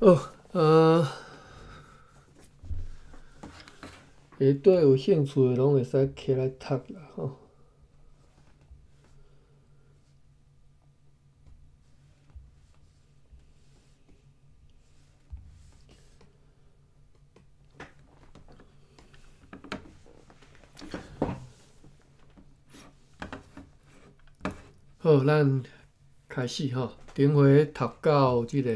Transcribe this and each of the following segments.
好，对有兴趣的攏會使起來讀啦，吼。好，咱開始吼。頂回讀到這个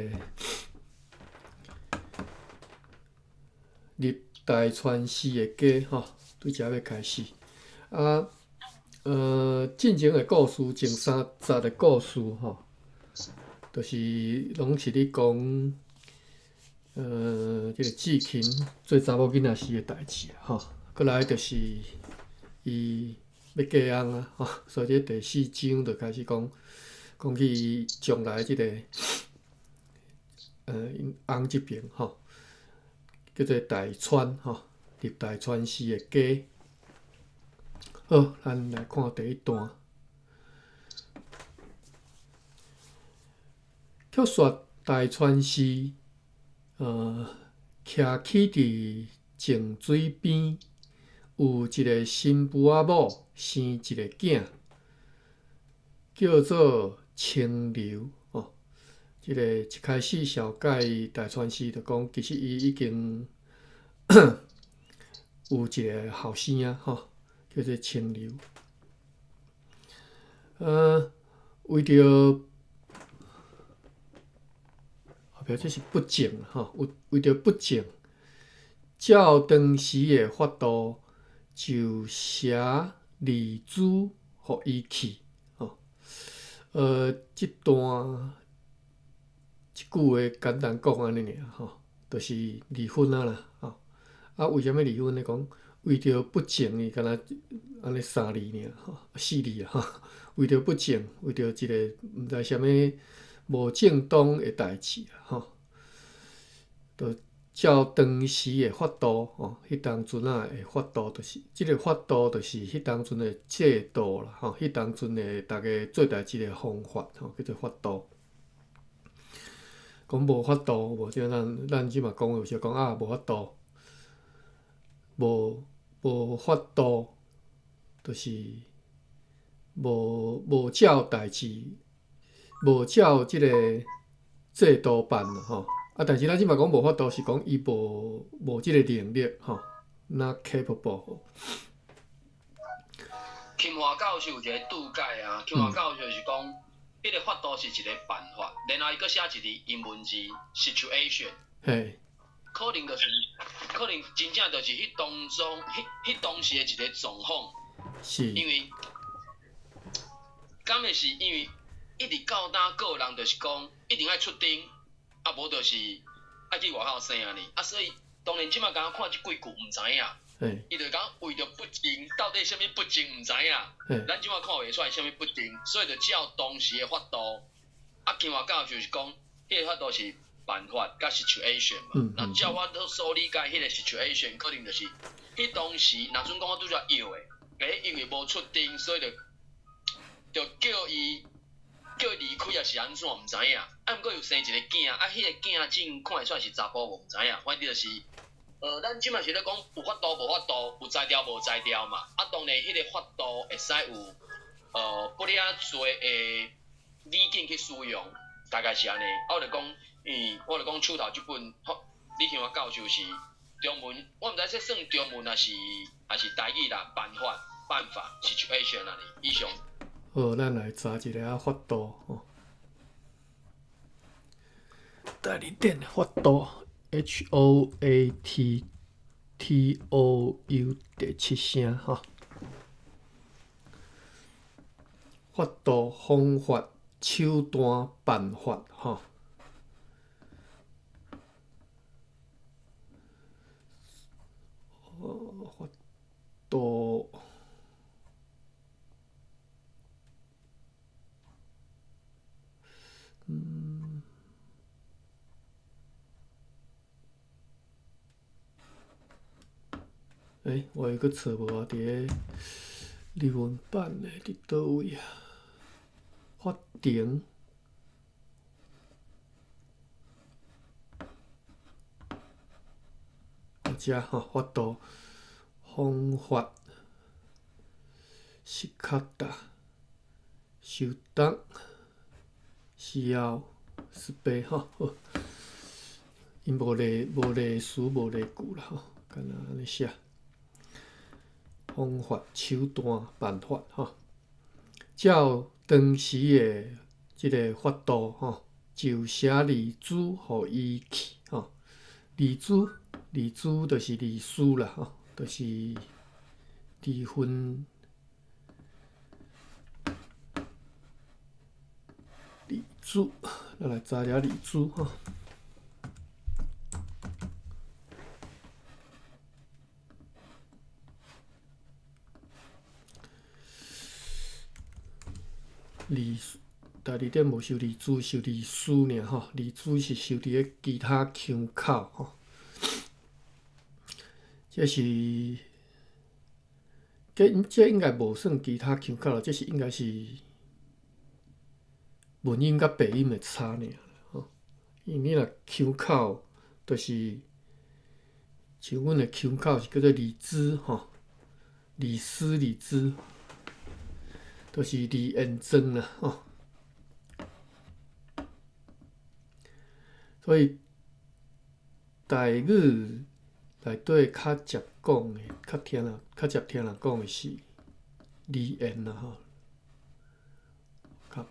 入大川寺的家吼，對遮欲開始。啊，進前的故事，前三節的故事吼，就是攏是咧講，這个志勤做查某囡仔時的代誌吼。閣來就是伊欲嫁翁啊，吼，所以這第四章就開始講，講起將來這个，𪜶翁這爿吼，叫做大川吼，入大川寺的家。好，咱來看第一段。卻說大川寺，徛起佇靜水邊，有一个新婦仔某生一个囝，叫做清流。哦，這个一開始紹介大川寺就講，其實伊已經有一个後生仔吼，叫做清流。為著後壁這是不正吼，為為著不正，照當時的法度，就寫離書予伊去。吼，這段一句話簡單講按呢爾吼，就是離婚啊啦，吼。啊，為啥物離婚呢？講為著不正，伊敢若按呢三字爾吼，四字啊吼。為著不正，為著一个毋知啥物無正當的代誌啊吼，就照當時的法度吼，彼當陣仔的法度就是這个法度，就是彼當陣的制度啦吼，彼當陣的逐家做代誌的方法吼，叫做法度。講無法度，無像咱咱這馬講有時講啊，無法度，無無法度，就是無無照代誌，無照這个制度辦吼。啊，但是咱這馬講無法度，是講伊無無這个能力吼，not capable。金華教授有一个注解啊，金華教授是講，彼个法度是一个辦法，然後伊閣寫一个英文字 situation。可能就是，可能真正就是彼當中，彼彼當時的一个狀況。因為，敢會是因為一直到今個人就是講，一定愛出丁，啊無就是愛去外口生按呢，啊所以當然這馬敢看這幾句毋知影。伊就講為著不正，到底啥物不正毋知影。咱這馬看袂出來啥物不正，所以就照當時的法度。啊，金華教授是講，彼个法度是辦法佮 situation 嘛。那照我所理解，彼个 situation 可能就是，彼當時若準講我拄才約的，欸，因為無出丁，所以就就叫伊叫伊離開，抑是按怎毋知影。啊，毋過又生一个囝，啊，彼个囝種看會出來是查埔無毋知影，反正就是。咱這馬是咧講有法度無法度，有才調無才調嘛。啊，當然彼个法度會使有，不爾濟的語境去使用，大概是按呢。啊，我就講，我就講手頭這本，李天華教授是中文，我毋知這算中文抑是抑是台語啦。辦法、辦法，situation 按呢，以上。好，咱來查一下法度吼。代理店法度。HOATTOU 第七聲吼，法度、方法、手段、辦法吼。法度。欸，我又閣找無啊！佇咧日文版的佇佗位啊？法庭。遮吼法度方法是較大，修得需要18吼，好，𪜶無例無例詞無例句啦吼，敢若按呢寫。方法、手段、辦法吼，照當時的這个法度吼，就寫離書予伊去吼。離書，離書就是離書啦吼，就是離婚。離書，咱來查下離書吼。離台字典無收離書，收離書爾吼。離書是收佇咧其他腔口吼。這是，這這應該無算其他腔口啦，這是應該是文音佮白音的差爾吼。因為你若腔口，就是像阮的腔口是叫做離子吼，離絲離子。就是李延莊啦，吼。所以台語內底較捷講的、較聽人、較捷聽人講的是李延啦，吼。較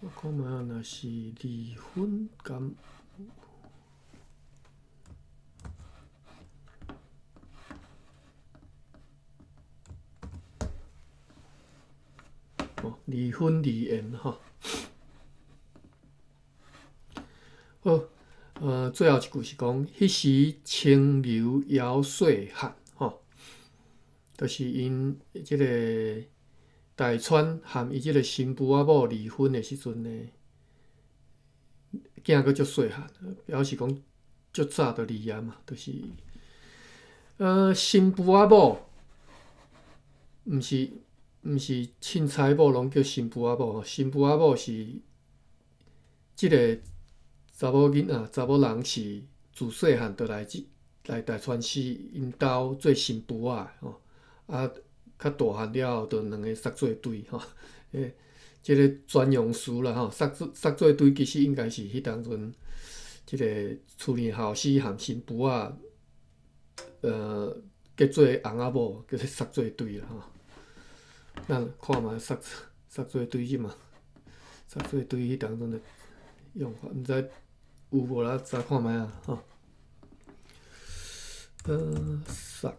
我看覓若是離婚敢有？哦，離婚離緣吼。好，最後一句是講，彼時清流猶細漢吼，就是𪜶這个。大川含伊這个新婦仔某離婚的時陣呢，囝閣足細漢，表示講足早就離啊嘛，就是，新婦仔某，毋是毋是凊彩某攏叫新婦仔某吼，新婦仔某是這个查某囡仔、查某人是自細漢就來這來大川市𪜶兜做新婦仔吼，啊。較大漢了後，就兩个捒做對吼，欸，這个專用詞啦吼，捒做捒做對其實應該是彼當陣，這个厝裡後生含新婦仔，結做翁仔某，叫做捒做對啦吼。咱看覓捒捒做對這嘛，捒做對彼當陣的用法，毋知有無啦？查看覓啊吼。捒。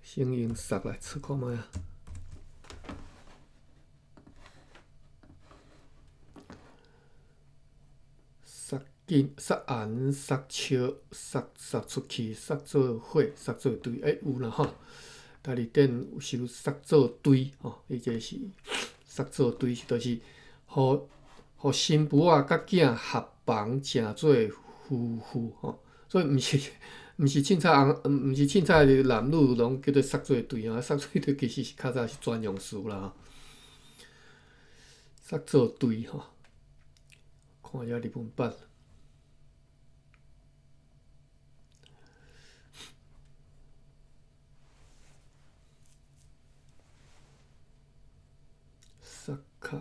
先用捒來測看覓啊！捒緊、捒絚、捒笑、捒捒出去、捒做伙、捒做對，欸，有啦吼！台字典有收捒做對吼，伊這是捒做對，就是予予新婦仔佮囝合房成做夫婦吼，所以毋是。毋是凊彩翁，毋是凊彩的男女攏叫做捒做對啊，捒做對其實是較早是專用詞啦。捒做對吼，看下日文版。捒卡，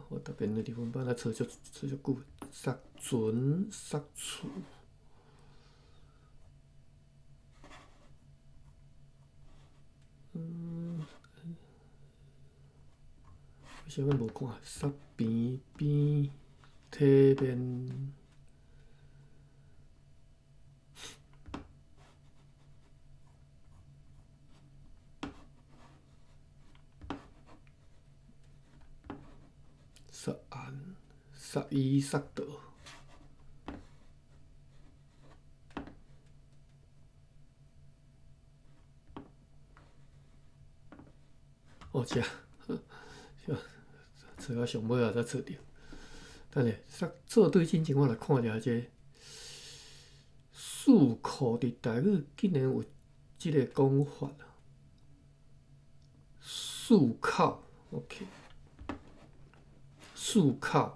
我特別的日文版來找足找足久，捒船、捒厝。嗯，為啥物無看？捒邊邊體面，捒絚、捒醫、捒道。哦，這，這找到上尾仔才找著。等下，捒做對進前，我來看一下這四庫佇台語竟然有這个講法。漱口，OK，漱口，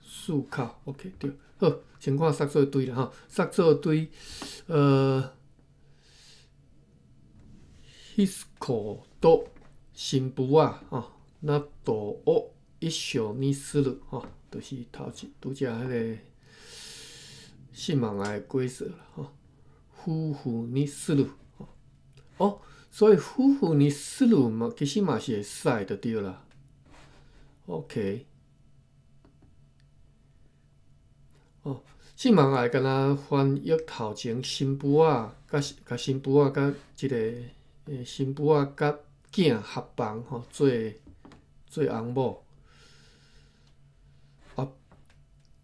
漱口，OK 對，好，先看捒做堆啦吼，捒做堆，息子と新婦仔吼，などを一緒にする吼，就是頭一拄才彼个信望愛的解說啦吼，夫婦にする吼，哦，所以夫婦にする嘛，其實嘛是會使就對啦。OK，哦，信望愛敢若翻譯頭前新婦仔，佮佮新婦仔佮這個新婦仔佮囝合房吼，做做翁某。啊，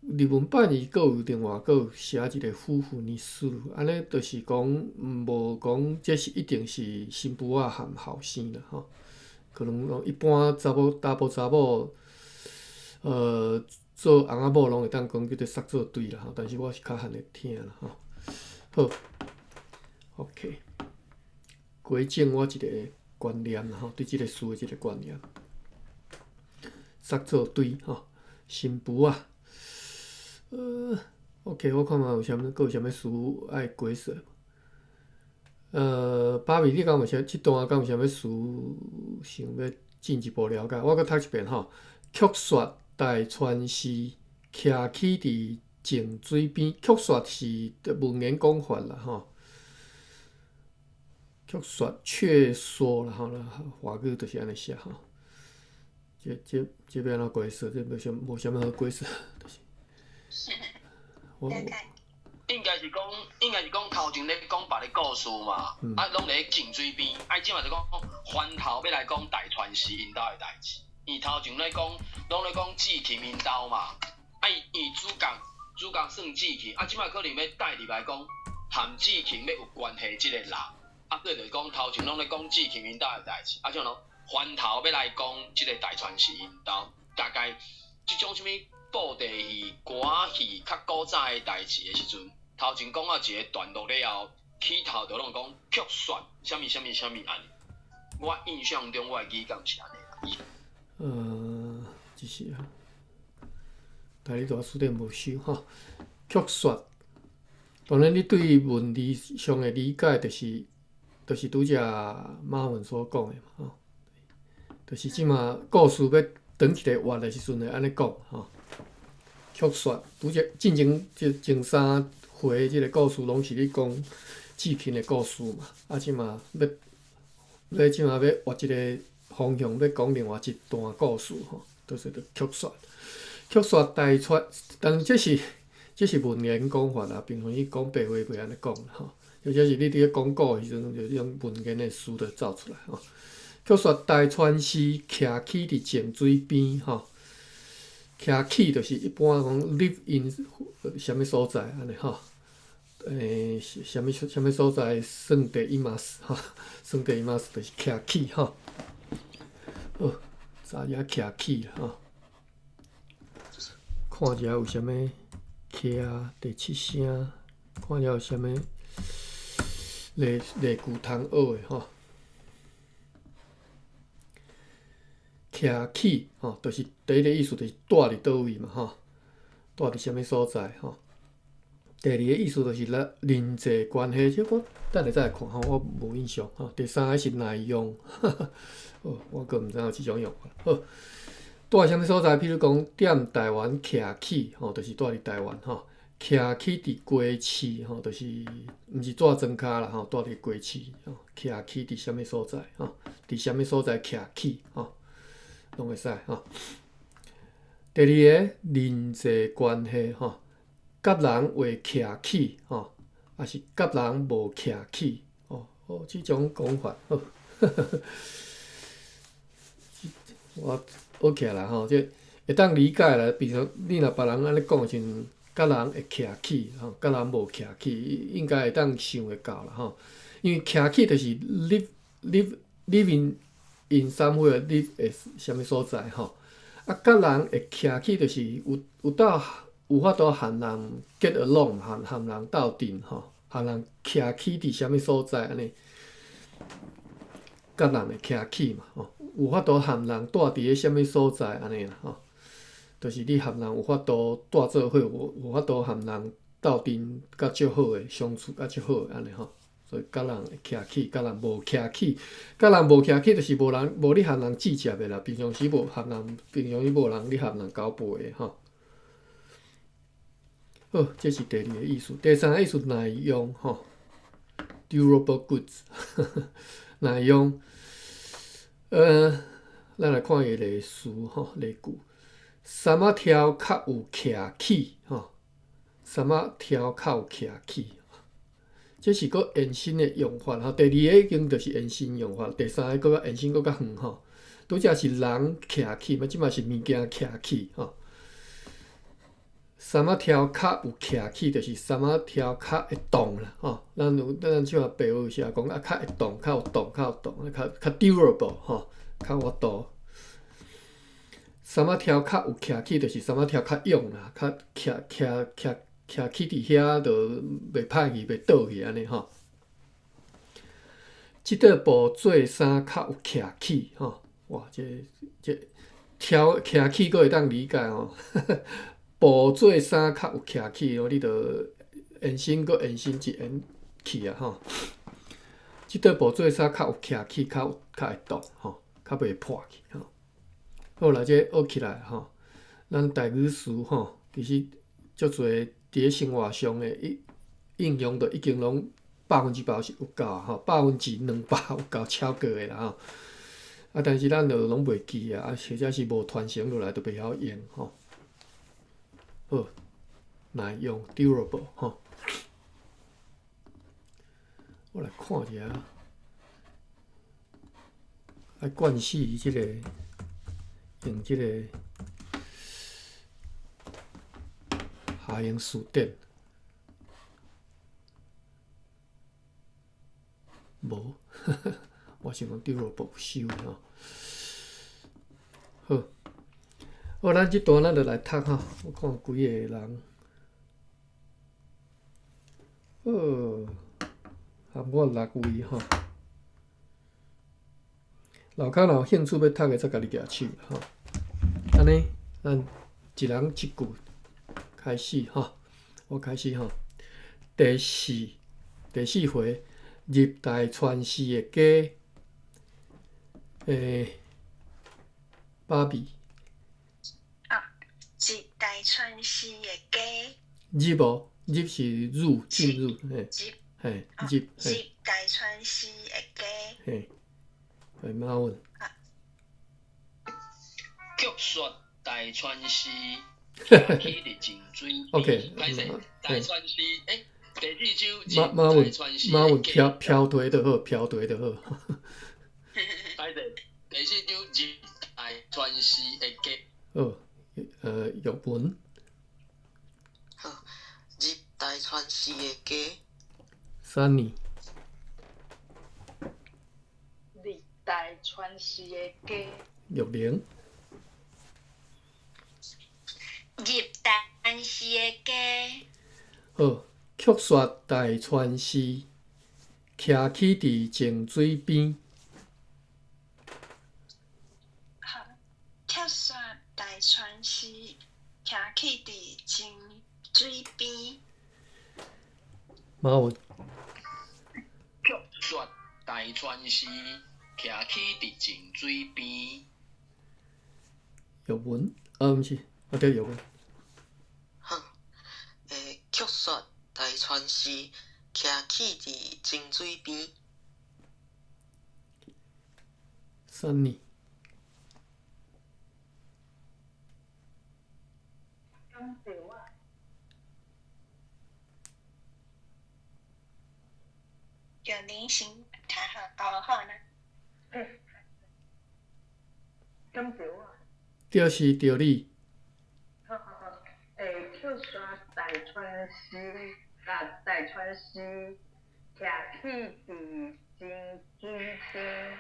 日文版伊閣有另外閣有寫一個夫婦にする，按呢就是講無講這是一定是新婦仔含後生啦吼，可能一般查某查埔查某，做翁仔某攏會當講叫做捒做堆啦吼，但是我是較罕會聽啦吼。好，OK，規正我一個觀念啦吼，對這個詞的這個觀念，捒做堆吼，新婦仔。OK，我看覓有啥物，閣有啥物詞愛解說。芭比，你敢有啥？這段敢有啥物詞想欲進一步了解？我閣讀一遍吼。曲說大川市徛起佇靜水邊，曲說是文言講法啦吼。曲說卻說啦吼，華語就是按呢寫吼。這這這欲按怎解說？這無啥無啥物好解說，就是。我應該是講，應該是講頭前咧講別个故事嘛，啊，攏佇咧靜水邊，啊，這馬就講翻頭欲來講大傳師𪜶兜的代誌。伊頭前咧講，攏咧講志琴𪜶兜嘛，啊，伊伊主角主角算志琴，啊，這馬可能欲帶入來講，和志琴欲有關係這個人，啊，所以就是講頭前攏咧講志琴𪜶兜的代誌，啊，這樣翻頭欲來講這個大傳師𪜶兜，大概這種啥物布袋戲、歌仔戲較古早的代誌的時陣，頭前講到一個段落了後，起頭就攏講曲說，啥物啥物啥物按呢。我印象中我的語感是按呢。這是啊，台語大辭典無收吼。曲說，當然你對文字上的理解，就是拄才馬文所講的嘛吼。就是這馬故事欲轉一个彎的時陣會按呢講吼。曲說，拄才進前這前三回這個故事攏是咧講志琴的故事嘛，啊，這馬欲欲這馬欲換一個方向，欲講另外一段故事吼，就是曲說。曲說大川，但這是這是文言講法啦，平常時講白話袂按呢講吼。或者是你佇咧講古的時陣，就用文言的詞就走出來吼。曲說大川市徛起佇靜水邊吼，徛起就是一般講 live in 啥物所在按呢吼。啥物啥物所在住んでいます吼，住んでいます就是徛起吼。好，早遮徛起啦吼。看一下有啥物徛第七聲，看一下有啥物例例句通學的吼。徛起吼，就是第一个意思就是蹛佇佗位嘛吼，蹛佇啥物所在吼。第二个意思就是咧人際關係，這我等下再來看吼，我無印象吼。第三个是耐用，哦，我閣毋知影有這種用法。好，蹛啥物所在？譬如講，踮台灣徛起吼，就是蹛佇台灣吼。徛起佇街市吼，就是毋是蹛莊跤啦吼，蹛佇街市吼。徛起佇啥物所在吼？佇啥物所在徛起吼，攏會使吼。第二个人際關係吼。佮人會徛起吼，抑是佮人無徛起吼？哦，這種講法好，我學起來吼，這會當理解啦。比如你若別人按呢講的時陣，佮人會徛起吼，佮人無徛起，應該會當想會到啦吼。因為徛起就是 live live living in somewhere live at 啥物所在吼。啊，佮人會徛起就是有有鬥。有法度和人 get along，和和人鬥陣吼，和人徛起佇啥物所在按呢？佮人會徛起嘛，吼，有法度和人蹛佇咧啥物所在按呢啦，吼，就是你和人有法度蹛做伙，有法度和人鬥陣甲足好的，相處甲足好的按呢吼，所以佮人會徛起，佮人無徛起，佮人無徛起就是無人無咧和人計較的啦，平常時無和人，平常時無人咧和人交陪的吼。好，這是第二个意思。第三个意思耐用吼，durable goods，耐用。咱來看伊例詞吼，例句。衫仔挑較有徛起吼，衫仔挑較有徛起，這是閣延伸的用法吼。第二个已經就是延伸用法，第三个閣較延伸閣較遠吼。拄才是人徛起嘛，這馬是物件徛起吼。衫仔挑較有徛起，就是衫仔挑較會動啦，吼。咱有咱像白話時講啊，較會動，較有動，較有動，較較 durable 吼，較有法度。衫仔挑較有徛起，就是衫仔挑較勇啦，較徛徛徛徛起佇遐就袂歹去，袂倒去按呢吼。這套布做衫較有徛起，吼。哇，這這挑徛起閣會當理解吼。布做衫較有徛起哦，你著延伸閣延伸一延去啊吼。這套布做衫較有徛起，較較會動吼，較袂破去吼。好啦，這學起來吼，咱台語詞吼，其實足濟佇咧生活上的應應用，都已經攏100%是有夠吼，200%有夠超過的啦吼。啊，但是咱就攏袂記啊，啊，或者是無傳承落來，就袂曉用吼。好，耐用 durable 吼。我來看一下，愛慣勢這個用這個下英詞典，無，我想講 durable 有收吼。好。好，咱這段咱就來讀吼，我看幾個人。好，含我六位吼。樓跤若有興趣欲讀的，再家己舉手吼。按呢，咱一人一句開始吼。我開始吼。第四回入大川寺的家，芭比。入大川寺的家。入無？入是入，進入，嘿，嘿，入，入大川寺的家。嘿，嘿，馬文。曲說大川寺，徛起佇淨水邊。 OK，歹勢，大川寺，第四首馬馬文，馬文飄飄題就好，飄題就好。歹勢，第四首入大川寺的家。好。玉文。好，入大川寺的家。 Sunny。入大川寺的家。玉玲。入大川寺的家。好，曲說大川寺，徛起佇淨水邊。好，曲說大川寺，徛起佇淨水邊。馬文。曲說大川寺，徛起佇淨水邊。玉文，啊，毋是，啊對，玉文。好，曲說大川寺，徛起佇淨水邊。 Sunny。玉玲先讀好，好呢。敢對我？對是對你。好好好，曲說大川寺，大川寺，徛起佇淨水邊。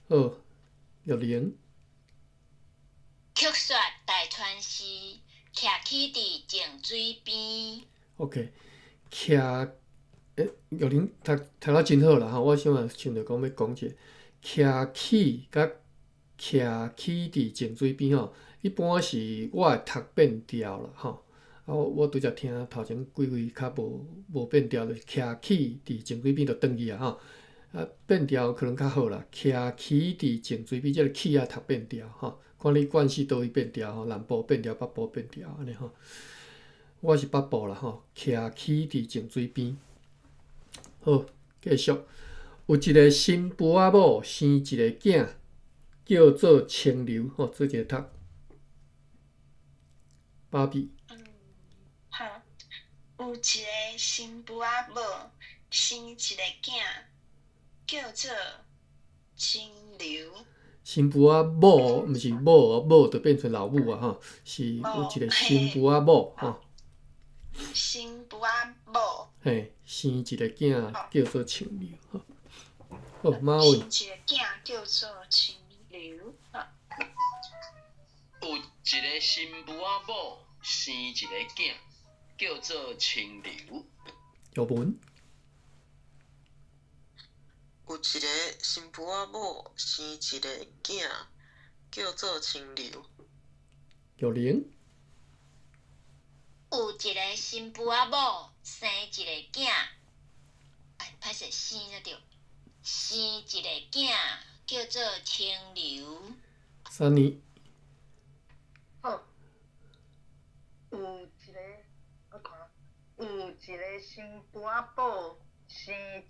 好，玉玲。曲說大川寺，徛起佇淨水邊。 OK，徛欸，玉玲讀讀得真好啦吼！我想啊，想著講欲講者，徛起佮徛起佇井水邊吼，一般是我會讀變調啦吼。啊，我我拄才聽頭前幾位較無無變調，就是徛起佇井水邊就轉去啊吼。啊，變調可能較好啦。徛起佇井水邊，這个起愛讀變調吼，看你慣勢佗位變調吼，南部變調，北部變調按呢吼。我是北部啦吼，徛起佇井水邊。好，繼續。有一个新婦仔某生一个囝，叫做清流吼，做一个讀。芭比。嗯，好。有一个新婦仔某生一个囝，叫做清流。新婦仔某，毋是某，某就變成老母啊吼，是有一個新婦仔某吼。新婦仔某。嘿，生一个囝叫做清流吼。好，馬文。生一个囝叫做清流。有一个新婦仔某生一个囝，叫做清流。玉文。有一个新婦仔某生一个囝，叫做清流。玉玲。有一个新婦仔某生一个囝，哎，歹勢生才對，生一個囝叫做清流。三年。好。有一個，我看，有一個新婦仔某生一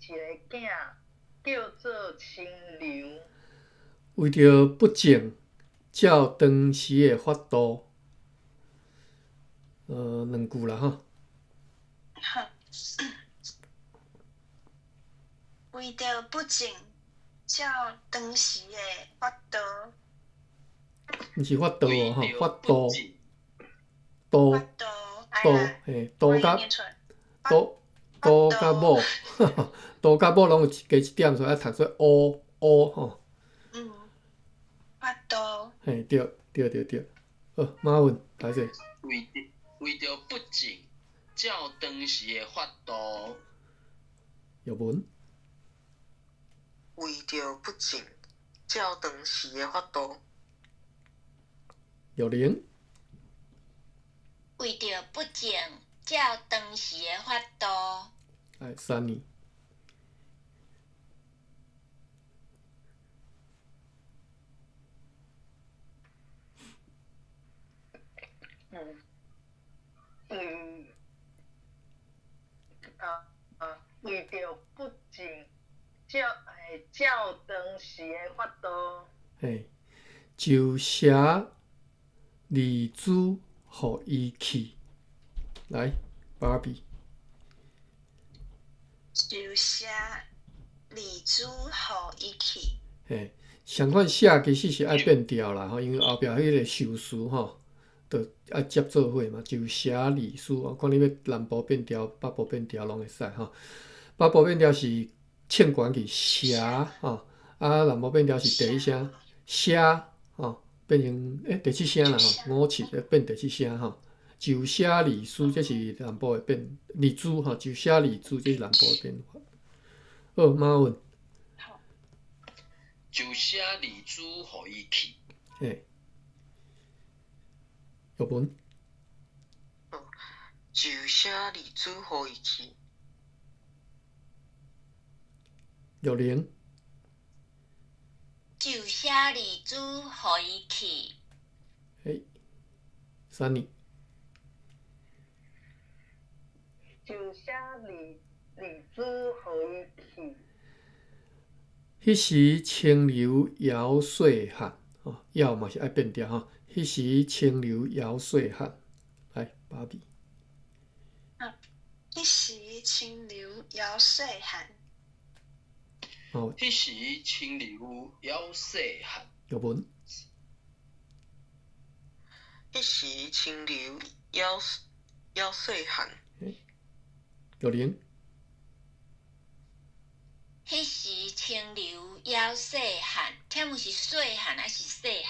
個囝，叫做清流。為著不正，照當時的法度。兩句啦吼。好。為著不正，照當時的法度。毋是法度哦，吼，法度。度。度，嘿，度佮度度佮某，度佮某攏有加一點，所以愛讀做烏烏吼。嗯，法度。嘿，對對對對，好，馬文，來者。為為著不正，照當時的法度。玉文。為著不正，照當時的法度。玉玲。為著不正，照當時的法度。來，三年。嗯。為著不正，照當時的法度。嘿，就寫字珠予伊去。來，芭比。就寫字珠予伊去。嘿，相款寫其實是愛變調啦，吼，因為後壁彼個修辭吼，就愛接做伙嘛，就寫字書，看你欲南部變調、北部變調攏會使吼。北部變調是唱懸去寫吼，啊南部變調是第一聲寫吼，變成第七聲啦吼，五七變第七聲吼。就寫字書，這是南部的變字珠吼，就寫字珠，這是南部的變法。好，馬文。就寫字珠予伊去。嘿。玉文。就寫字珠予伊去。玉玲。就寫字珠予伊去。嘿，三年。就寫字珠予伊去。彼時清流猶細漢，吼，猶嘛是愛變調吼。彼時清流猶細漢，來，芭比。彼時清流猶細漢。哦。彼時清流猶細漢。玉文。彼時清流猶細漢。玉玲。彼時清流猶細漢，請問是細漢還是細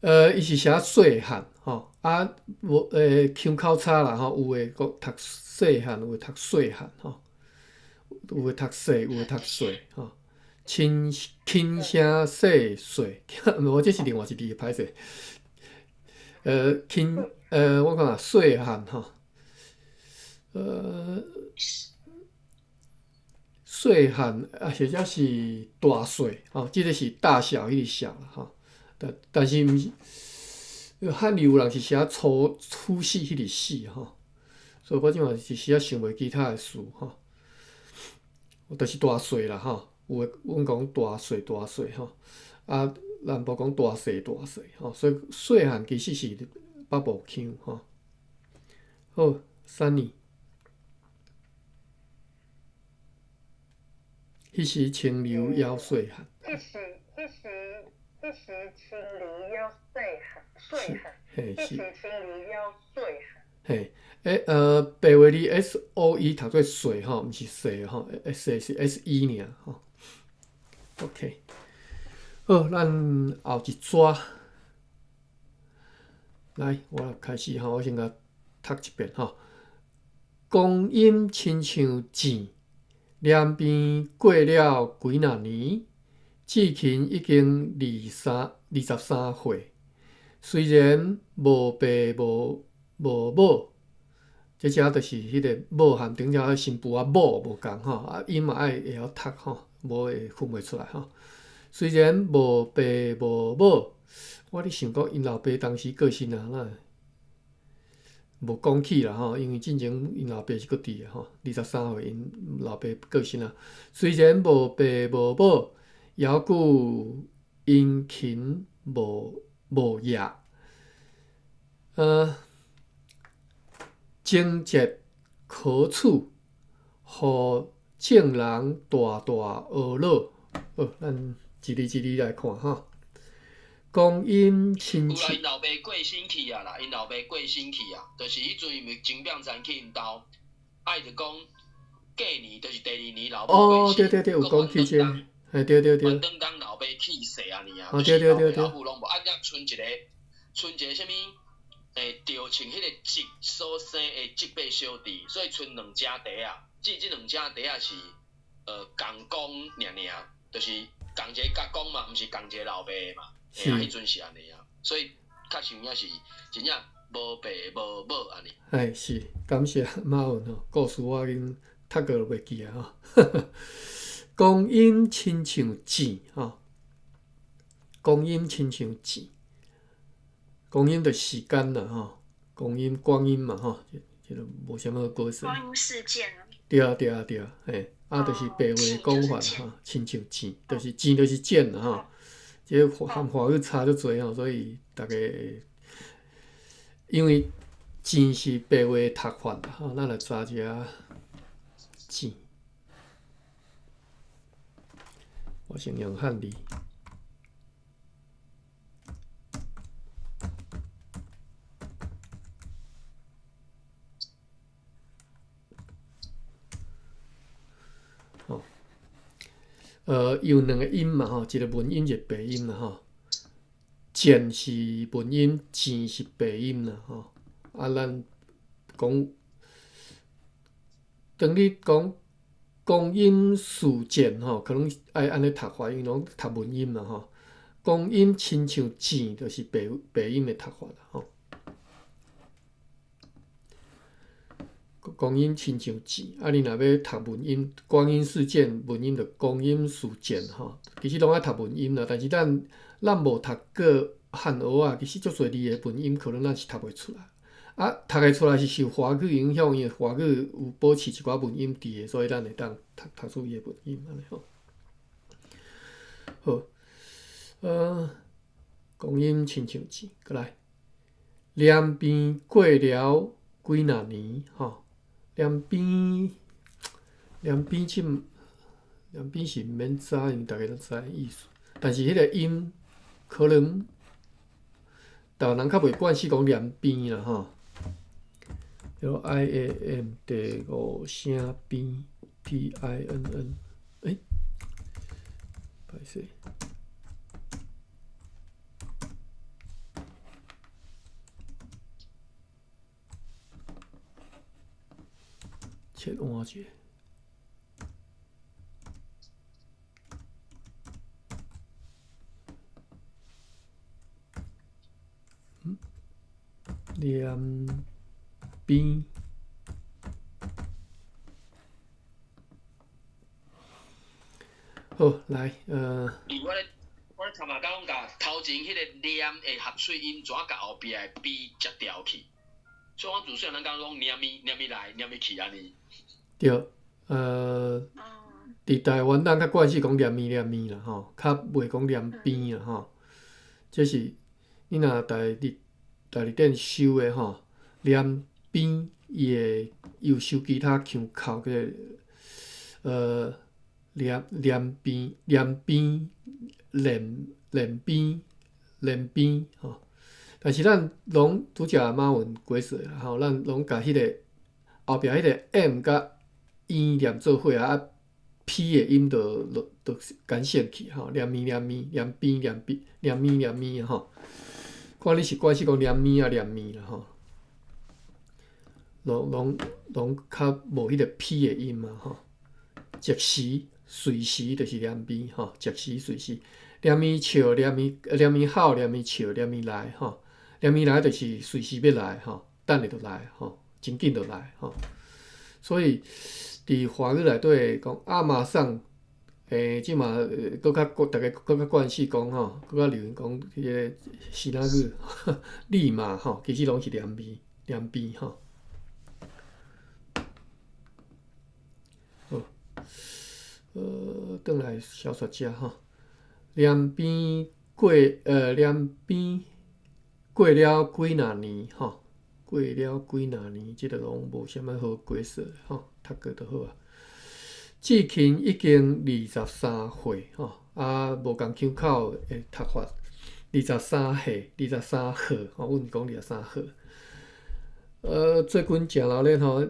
漢？伊是寫細漢吼，啊，無腔口差啦吼，有的閣讀細漢，有的讀細漢吼。有的读细，有的读细，吼。轻轻声细细，无这是另外一字，歹势。轻我讲啊，细汉吼，细汉啊，或者是大细吼，这个是大小彼个小啦吼。但是毋是，汉字有人是写粗粗细彼个细吼，所以我这马一时仔想袂其他的词吼，就是大细啦吼。有的阮讲大细大细吼，啊，南部讲大细大细吼，所以细汉其实是北部腔吼。好，Sunny，彼时清流犹细汉。彼时清流犹细汉，细汉。彼时清流犹细汉。嘿，白话字 S O E 读做细吼，毋是细吼，细是 S E 尔吼。OK，好，咱后一逝来，我来开始吼，我先共读一遍吼。光阴亲像箭，连鞭过了几若年，志勤已经23岁。虽然无爸无母，这遮就是彼个某和顶遮新妇仔某无仝吼，啊，音嘛爱会晓读吼，无会分袂出来吼。虽然无爸无母，我咧想讲𪜶老爸当时过身啊，哪会无讲起啦吼，因为进前𪜶老爸是阁伫的吼，二十三岁𪜶老爸过身啊。虽然无爸无母，犹阁殷勤无业，贞节可取，予众人大大懊恼。好，咱一字一字来看吼。光阴亲像。有啦，𪜶老爸过身去啊啦，𪜶老爸过身去啊，就是彼阵因为曾炳灿去𪜶兜，啊伊就讲过年就是第二年老母过身。哦，对对对，有讲起这个，嘿，对对对。袁长江老爸去世按呢啊，哦，对对对对。老母拢无，啊，才賰一个，賰一个啥物？赵穿彼个侄所生的侄辈小弟，所以賰两只弟仔，这两只弟仔是仝公尔尔，就是仝一个家公嘛，毋是仝一个老爸的嘛。嘿啊，彼阵是按呢啊，所以确实有影是真正无爸无母按呢。哎，是，感谢马文吼，故事我已经读过袂记啊吼。光阴亲像箭吼，光阴亲像箭，光阴就是时间啦吼，光阴光阴嘛吼，这个无啥物好解释。光阴似箭啊。对啊对啊对啊，嘿，啊，就是白话讲法吼，亲像箭，就是箭就是箭啦吼。这个和华语差足济吼，所以逐家因为箭是白话读法啦吼，咱来查一下箭。我先用汉字。吼，有两个音嘛吼，一个文音，一个白音啦吼。箭是文音，钱是白音啦吼。啊，咱讲，当你讲光阴似箭吼，可能爱按呢读法，因为拢读文音嘛吼。光阴亲像箭，就是白音的读法啦吼。光阴亲像箭，啊！你若欲读文音，光阴似箭，文音就光阴似箭吼。其实拢爱读文音啦，但是咱无读过汉学仔，其实足济字的文音可能咱是读袂出来。啊，读会出来是受华语影响，因为华语有保持一寡文音伫的，所以咱会当读出伊的文音按呢吼。好，光阴亲像箭，阁来，连鞭过了几若年吼。连鞭，连鞭这，连鞭是毋免知，因为逐家拢知影意思。但是彼个音可能台湾人较袂惯势讲连鞭啦吼。叫 I A M 第五声鞭 P I N N，欸，歹势。切换一下。念邊。好，來，我咧頭仔講共頭前彼個念的合喙音，怎共後壁的邊接掉去？所以阮自細漢咱講攏念伊念伊來，念伊去按呢。對，佇台灣咱較慣勢講念伊念伊啦吼，較袂講念邊啦吼。這是你若台日台字典搜的吼，念邊伊會有收其他腔口叫做念念邊念邊連連邊連邊吼。但是咱攏拄才馬雲解釋啦吼，咱攏共彼個後壁彼個 M 佮 E 連做伙啊，P 的音就就簡省去吼，念咪念咪念邊念邊念咪念咪吼。看你是慣勢講念咪啊念咪啦吼，攏攏攏較無彼個 P 的音啊吼。即時隨時就是念邊吼，即時隨時念咪笑念咪念咪哭念咪笑念咪來吼，念咪來就是隨時欲來吼，等下就來吼，真緊就來吼。所以佇華語內底講啊，馬上，這馬閣較逐家閣較慣勢講吼，閣較流行講彼個支那語，立馬吼，其實攏是念邊念邊吼。好，轉來小說遮吼，念邊過念邊過了幾若年吼，過了幾若年，這個攏無啥物好解釋吼，讀過就好啊。志勤已經23歲吼，啊，無仝腔口的讀法，23歲、23號吼，阮是講23號。最近誠熱鬧吼，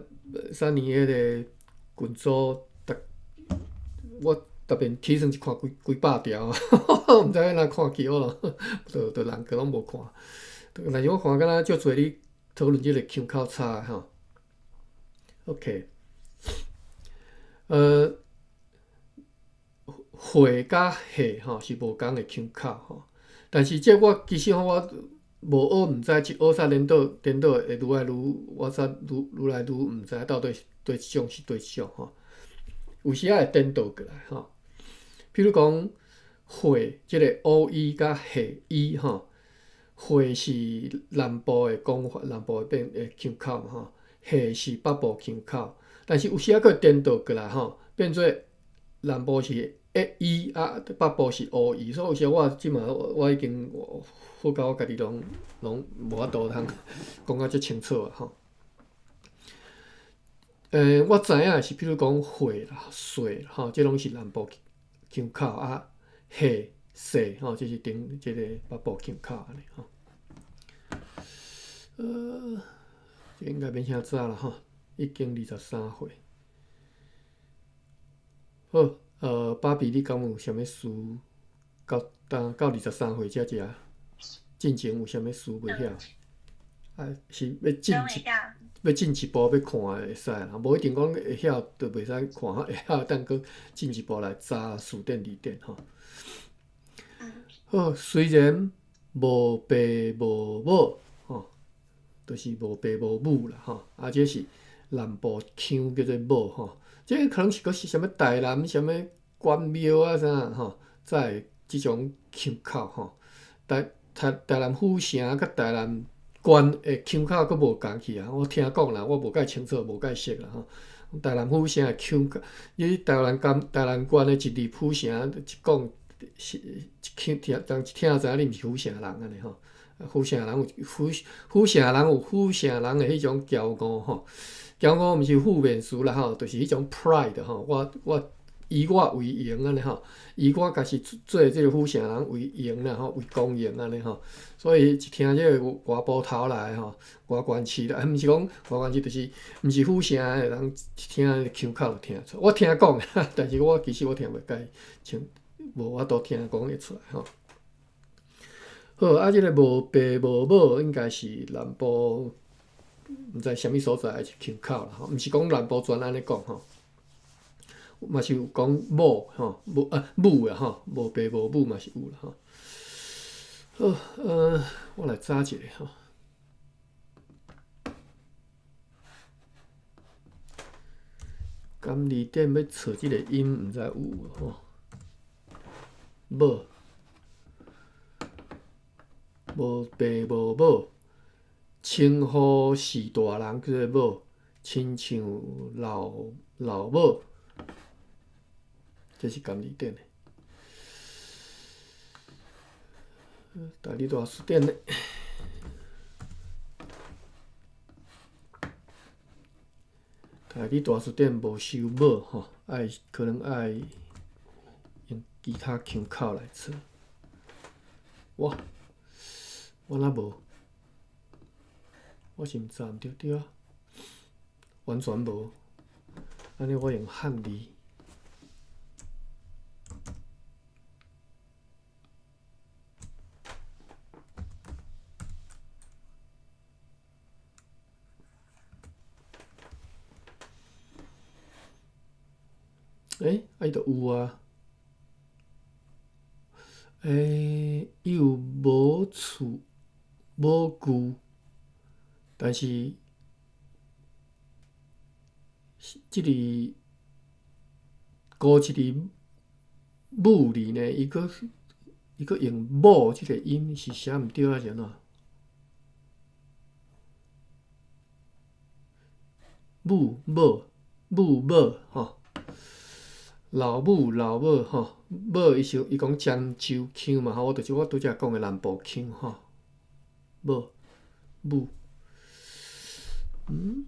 三年彼個群組，逐我特別起床一看幾幾百條，毋知按怎看去好咯，就就人個攏無看。但是我看敢若足濟咧討論這個腔口差吼。OK，歲佮歲吼是無仝的腔口吼，但是這我其實吼我無學毋知，一學煞顛倒顛倒會愈來愈，我煞愈愈來愈毋知到底佗一種是佗一種吼。有時仔會顛倒過來吼，譬如講歲這個 O E 佮歲 E 吼，歲是南部的講法，南部的變的腔口嘛吼，歲是北部腔口，但是有時仔閣會顛倒過來吼，變做南部是 E 啊，北部是 O E，所以有時我這馬我已經好到我家己攏攏無法度通講甲遮清楚啊吼。我知影的是，譬如講歲啦、歲吼，這攏是南部腔口啊，歲、歲吼，這是頂這個北部腔口按呢吼。這應該免遐早啦吼，已經23歲。好，芭比，你敢有啥物事？到當到23歲遮遮，進前有啥物事袂曉？啊，是欲進一欲進一步欲看會使啦，無一定講會曉就袂使看，會曉當閣進一步來查辭典字典吼。好，雖然無爸無母吼，就是無爸無母啦吼，啊，這是南部腔叫做母吼，這可能是閣是啥物台南啥物關廟啊啥吼，才會這種腔口吼。台台台南府城佮台南縣的腔口閣無仝去啊！我聽講啦，我無介清楚，無介熟啦吼。台南府城的腔口，你台南縣台南縣的一入府城一講，是一聽聽，人一聽知影你毋是府城人按呢吼。府城人有府府城人有府城人的彼種驕傲吼，驕傲毋是負面詞啦吼，就是彼種 pride 吼。我我以我為榮按呢吼，以我家己做這個府城人為榮啦吼，為光榮按呢吼。所以一聽這個外埔頭來吼，外縣市來，毋是講外縣市，就是毋是府城的人，一聽腔口就聽出。我聽講，但是我其實我聽袂介清，無法度聽講會出來吼。好，啊，這個無爸無母應該是南部，毋知啥物所在的腔口啦吼，毋是講南部全按呢講吼，嘛是有講某吼，無啊母啦吼，無爸無母嘛是有啦吼。好，我來查一下吼。甘字典欲揣這个音，毋知有無吼？某，無爸無母，稱呼序大人叫做某，親像老老母，這是甘字典的。台語大辭典咧。台語大辭典無收某吼，愛可能愛用其他腔口來揣。我我哪無？我是毋查毋著對啊，完全無。按呢我用漢字。欸，啊伊就有啊。欸，伊有無厝無舊，但是這个孤一个母字呢，伊閣伊閣用某這个音是寫毋對抑是按怎？母某母某吼，老母老母吼，某伊是伊講漳州腔嘛吼，我就是我拄才講的南部腔吼，某母，嗯，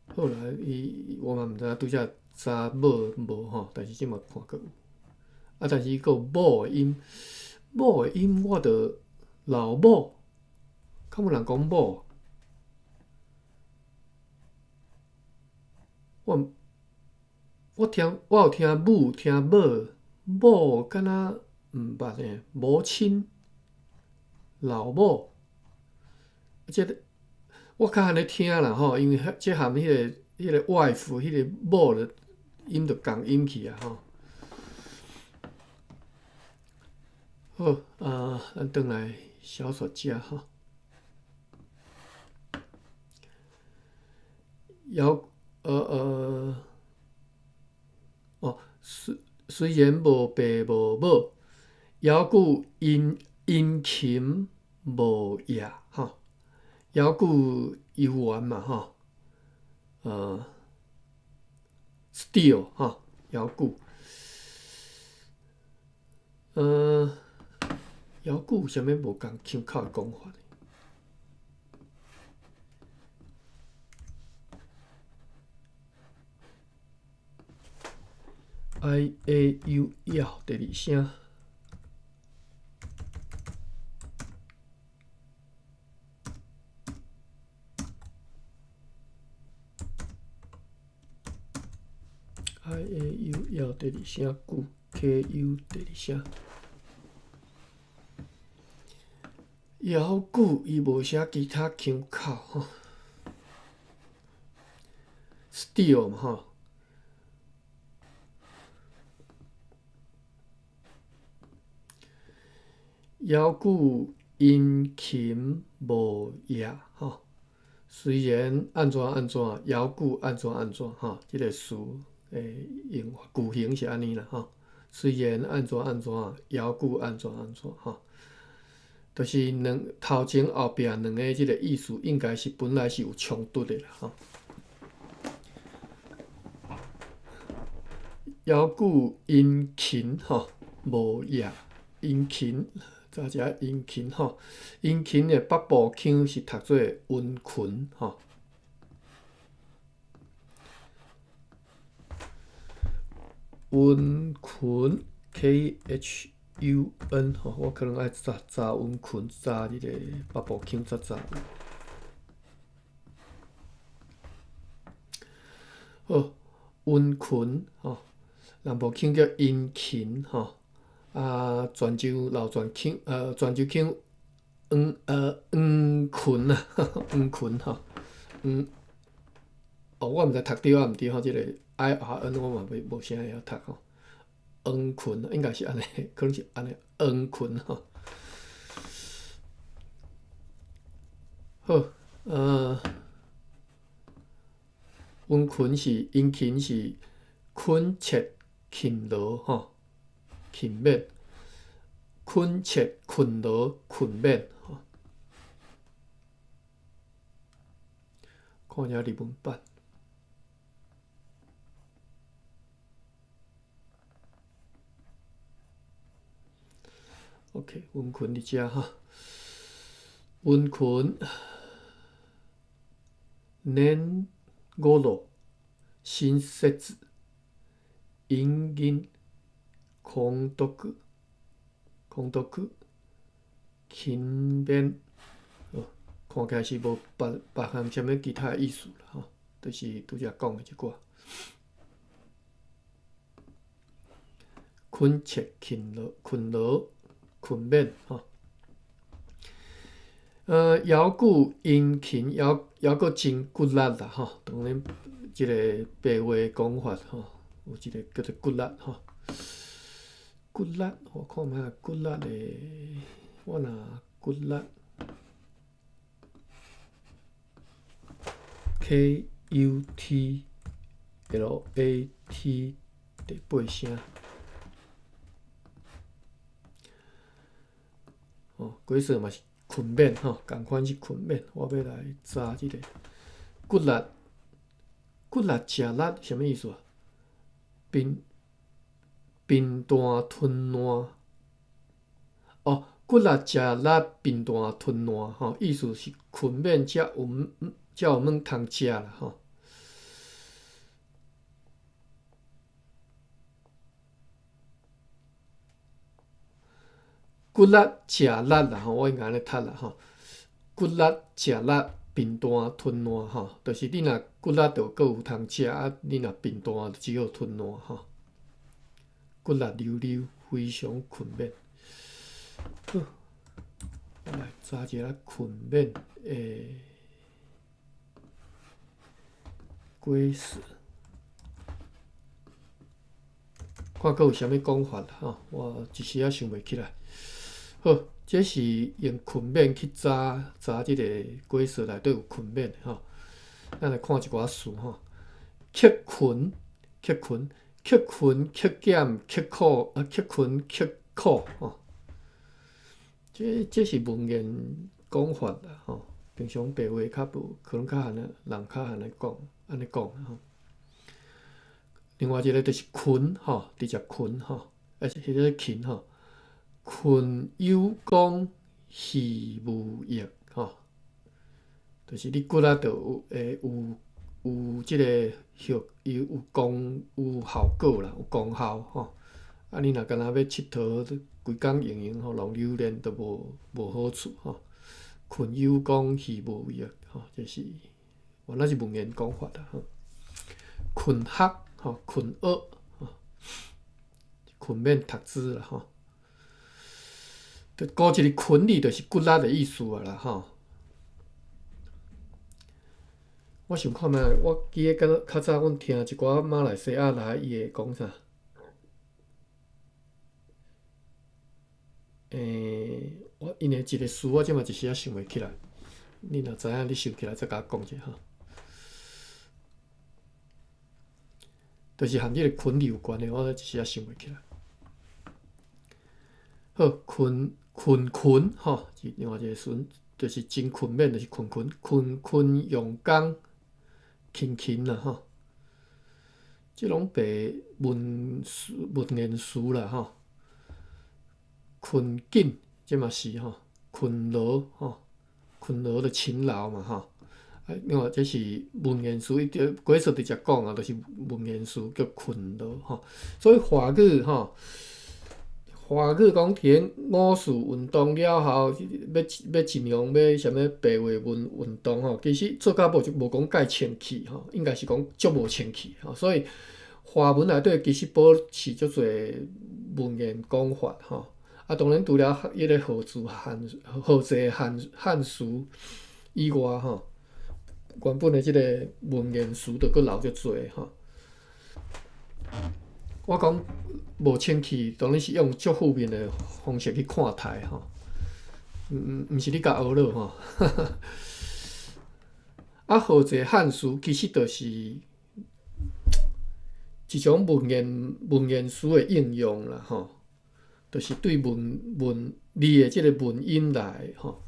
好啦，伊我嘛毋知影拄才查某無吼，但是這馬看閣有，啊，但是伊閣有某的音，某的音我著老母，敢有人講某？我我聽我有聽母聽某，某敢若毋捌呢，母親、老母，這個我較按呢聽啦吼，因為這含彼個彼個 wife 彼個某的音就仝音去啊吼。好啊，咱轉來小說遮吼。猶哦，雖雖然無爸無母，猶閣殷殷勤無厭吼，猶閣猶原嘛吼，still 吼，猶閣，猶閣有啥物無仝腔口的講法？I A U 枵第二聲，I A U 枵第二聲，句 K U 第二聲。猶閣伊無寫其他腔口吼，still 嘛吼。猶閣殷勤無厭吼，雖然按怎按怎，猶閣按怎按怎吼，這個詞的用法句型是按呢啦吼。雖然按怎按怎，猶閣按怎按怎吼，就是兩頭前後壁兩个這個意思，應該是本來是有衝突的啦吼。猶閣殷勤吼，無厭殷勤。查一下殷勤吼，殷勤的北部腔是讀做溫群吼，溫群 K H U N 吼，我可能愛查查溫群，查這個北部腔才查有。好，溫群吼，南部腔叫殷勤吼。啊，泉州老泉腔，泉州腔，黃黃群啊，黃群吼，黃，哦，我毋知讀對抑毋對吼，這個 I R N 我嘛袂無啥會曉讀吼，黃群應該是按呢，可能是按呢，黃群吼。好，殷勤是殷勤是恳切勤劳吼，勤勉，恳切勤劳勤勉吼。看一下日文版。OK，殷勤伫遮哈，殷勤，年五路，新设殷勤，空毒，空毒，勤勉，哦，看起来是无别别项啥物其他的意思啦吼，就是拄才讲的这寡。恳切勤劳，勤劳。勤勉吼，犹久殷勤，犹犹阁真骨力啦吼。当然，这个白话讲法吼，有一个叫做骨力吼。骨力，我看觅骨力的，我若骨力，K U T L A T 第八声。哦，鬼说嘛是勤勉吼，仝款是勤勉。我欲来查这个骨力，骨力食力啥物意思啊？贫贫惰吞烂。哦，骨力食力贫惰吞烂吼，意思是勤勉才有才有物通食啦吼。骨力食力啦吼，我应该按呢读啦吼。骨力食力，贫惰吞烂吼，就是你若骨力就阁有通食，啊，你若贫惰就只好吞烂吼。骨力溜溜，非常勤勉。好，我来查一下勤勉的解释，看阁有啥物讲法吼，我一时仔想袂起来。好，这是用勤勉去查查这个解释内底有勤勉吼。咱来看一寡词吼，刻勤、刻勤、刻勤、克俭、刻苦啊，刻勤、刻苦吼。这这是文言讲法啦吼，平常白话较无，可能较罕呢，人较罕来讲，按呢讲吼。另外一个就是勤吼，直接勤吼，啊是彼个勤吼。勤有功，戏无益，吼，就是你骨力就有会有有这个效，有有功有效果啦，有功效吼。啊，你若干焦欲𨑨迌，规工闲闲吼，浪流连都无无好处吼。勤有功，戏无益，吼，这是原来是文言讲法啦吼。勤学吼，勤学吼，勤勉读书啦吼。就加一个勤字，就是骨力的意思啊啦吼。我想看觅，我记得敢较早阮听一寡马来西亚来，伊会讲啥？我𪜶的一个词，我这马一时仔想袂起来。你若知影，你想起来再共我讲一下吼。就是和这个勤字有关的，我一时仔想袂起来。好，困困困吼，是另外一个词，就是真勤勉，就是困困困困用工，勤勤啦吼。这拢白文词文言词啦吼。困紧，这嘛是吼，勤劳吼，勤劳的勤劳嘛吼。啊，另外这是文言词，伊就解释直接讲啊，就是文言词叫勤劳吼。所以华语吼。华语讲伫咧五四运动了后，欲欲尽量欲啥物白话文运动吼，其实做甲无就无讲介清气吼，应该是讲足无清气吼。所以华文内底其实保持足济文言讲法吼。啊，当然除了彼个汉字汉汉字汉汉词以外吼，原本的这个文言词就阁留足济吼。我讲无清气，当然是用足负面的方式去看待吼，毋毋毋是你共学落吼。啊，汉字汉词其实就是一种文言词的应用啦，吼，就是对文字的这个文音来，吼。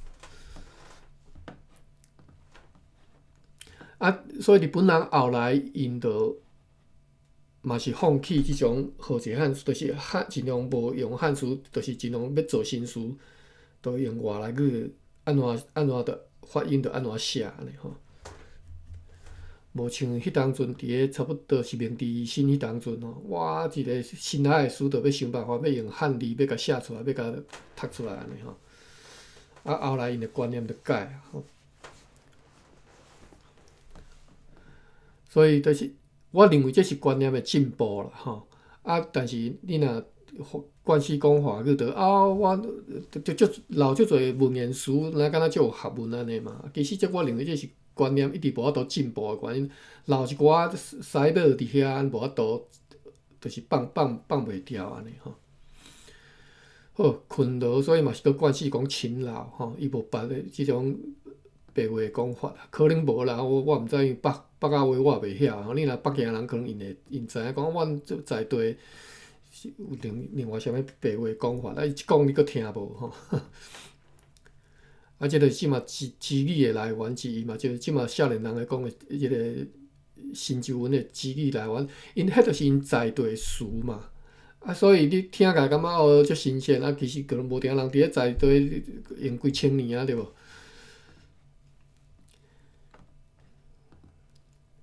啊，所以日本人后来𪜶就嘛是放弃这种和制汉，就是汉尽量无用汉词，就是尽量欲做新词，都用外来语，按怎按怎就发音就按怎写按呢吼。无像彼当阵伫咧差不多是明治维新彼当阵吼，哇，一个新来的词，就欲想办法欲用汉字欲共写出来，欲共读出来按呢吼。啊，后来𪜶的观念就改吼。所以就是我认为这是观念的进步啦吼。啊，但是你若惯势讲华语，就啊，我就足留足济文言词，若敢若足有学问按呢嘛。其实这我认为这是观念一直无法度进步的原因，留一寡师母伫遐，无法度，就是放袂牢按呢吼。好，困劳，所以嘛是阁惯势讲勤劳吼，伊无别的这种白话讲法，可能无啦，我毋知，因为北北仔话我也袂晓吼。你若北京人可能𪜶会𪜶知影讲，阮这在地是有另外啥物白话讲法，啊伊一讲你阁听无吼。啊，这个这嘛支支语的来源之一嘛，就是这嘛少年人咧讲的这个新旧文的支语来源，𪜶彼就是𪜶在地词嘛。啊，所以你听起来感觉哦足新鲜，啊，其实可能无定人伫咧在地用几千年啊，对无？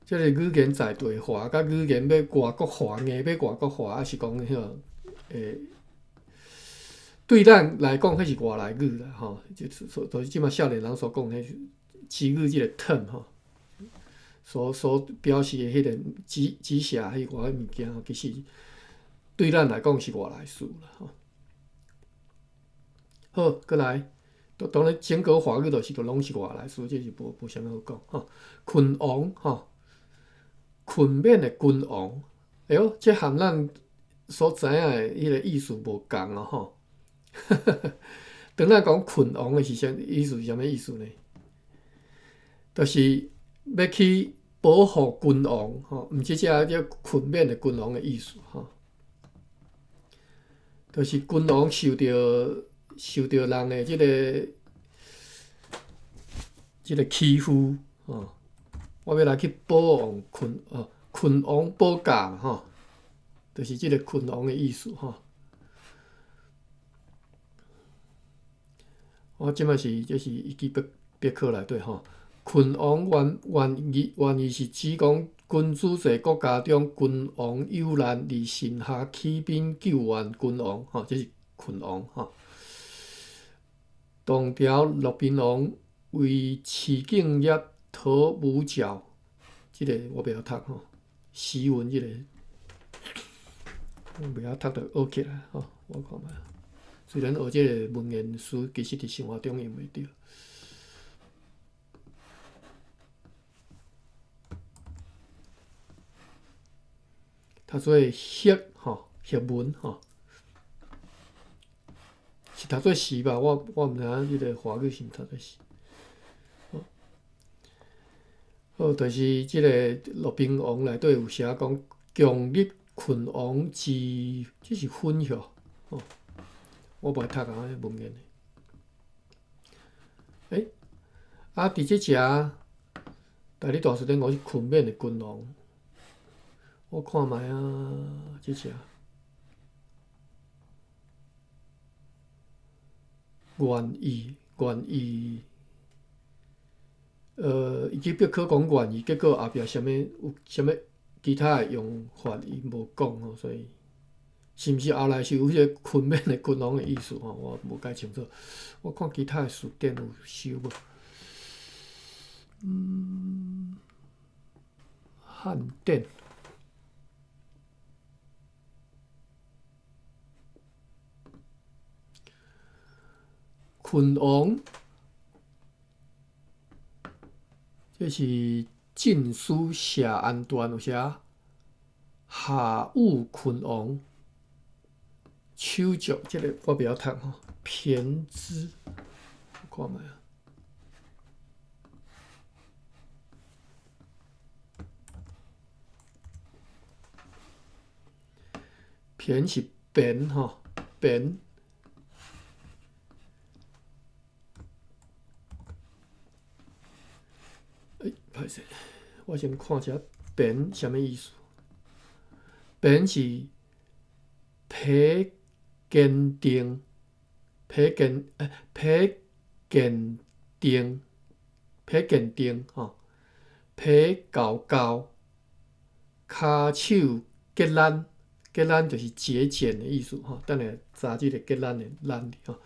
这个语言在地化，佮语言欲外国化，硬欲外国化，抑是讲彼个对咱来讲，彼是外来语啦，吼，就是这马少年人所讲彼支语这个 term 吼，所表示的彼个指写彼寡物件，其实对咱来讲是外来词啦，吼。好，阁来，当然整个华语就是都拢是外来词，这是无啥物好讲吼。困王吼，勤勉的君王，哎哟，这和咱所知影的彼个意思无仝哦，吼。当咱讲困王的是啥意思？是啥物意思呢？就是欲去保护君王，吼，毋是这叫勤勉的君王的意思，吼。就是君王受著人的这个欺负，吼，我欲来去保王困哦，困王保驾嘛，吼，就是这个困王的意思，吼。我这摆是这是维基百科内底吼，困王原意是指讲君主制国家中君王有难，而臣下起兵救援君王，吼，这是困王吼。唐朝骆宾王为徐敬业讨武曌，这个我袂晓读吼，诗文这个我袂晓读就学起来吼，我看觅。虽然学这个文言词，其实伫生活中用袂著。读做学吼，学文吼，是读做词吧？我毋知影这个华语是毋读做词。好，就是这个骆宾王内底有写讲，强立困王之，这是分晓吼。我袂读啊，彼文言的。欸，啊，伫这遮，大理大辞典讲是勤勉的君王。我看觅啊，这遮愿意，维基百科讲愿意，结果后壁啥物有啥物其他的用法，伊无讲吼，所以。是毋是后来是有彼个勤勉的君王的意思吼？我无介清楚。我看其他的辞典有收无？汉典。困王，这是晋书谢安传有写，夏禹困王。手足，这个我袂晓读吼，胼胝，我看觅啊。胼是胼吼，胼。欸，歹势，我先看一下胼啥物意思。胼是皮坚定，皮坚欸，皮坚定，皮坚定吼，皮厚厚，跤手结懒，结懒就是节俭的意思吼。等下查这个结懒的懒字吼，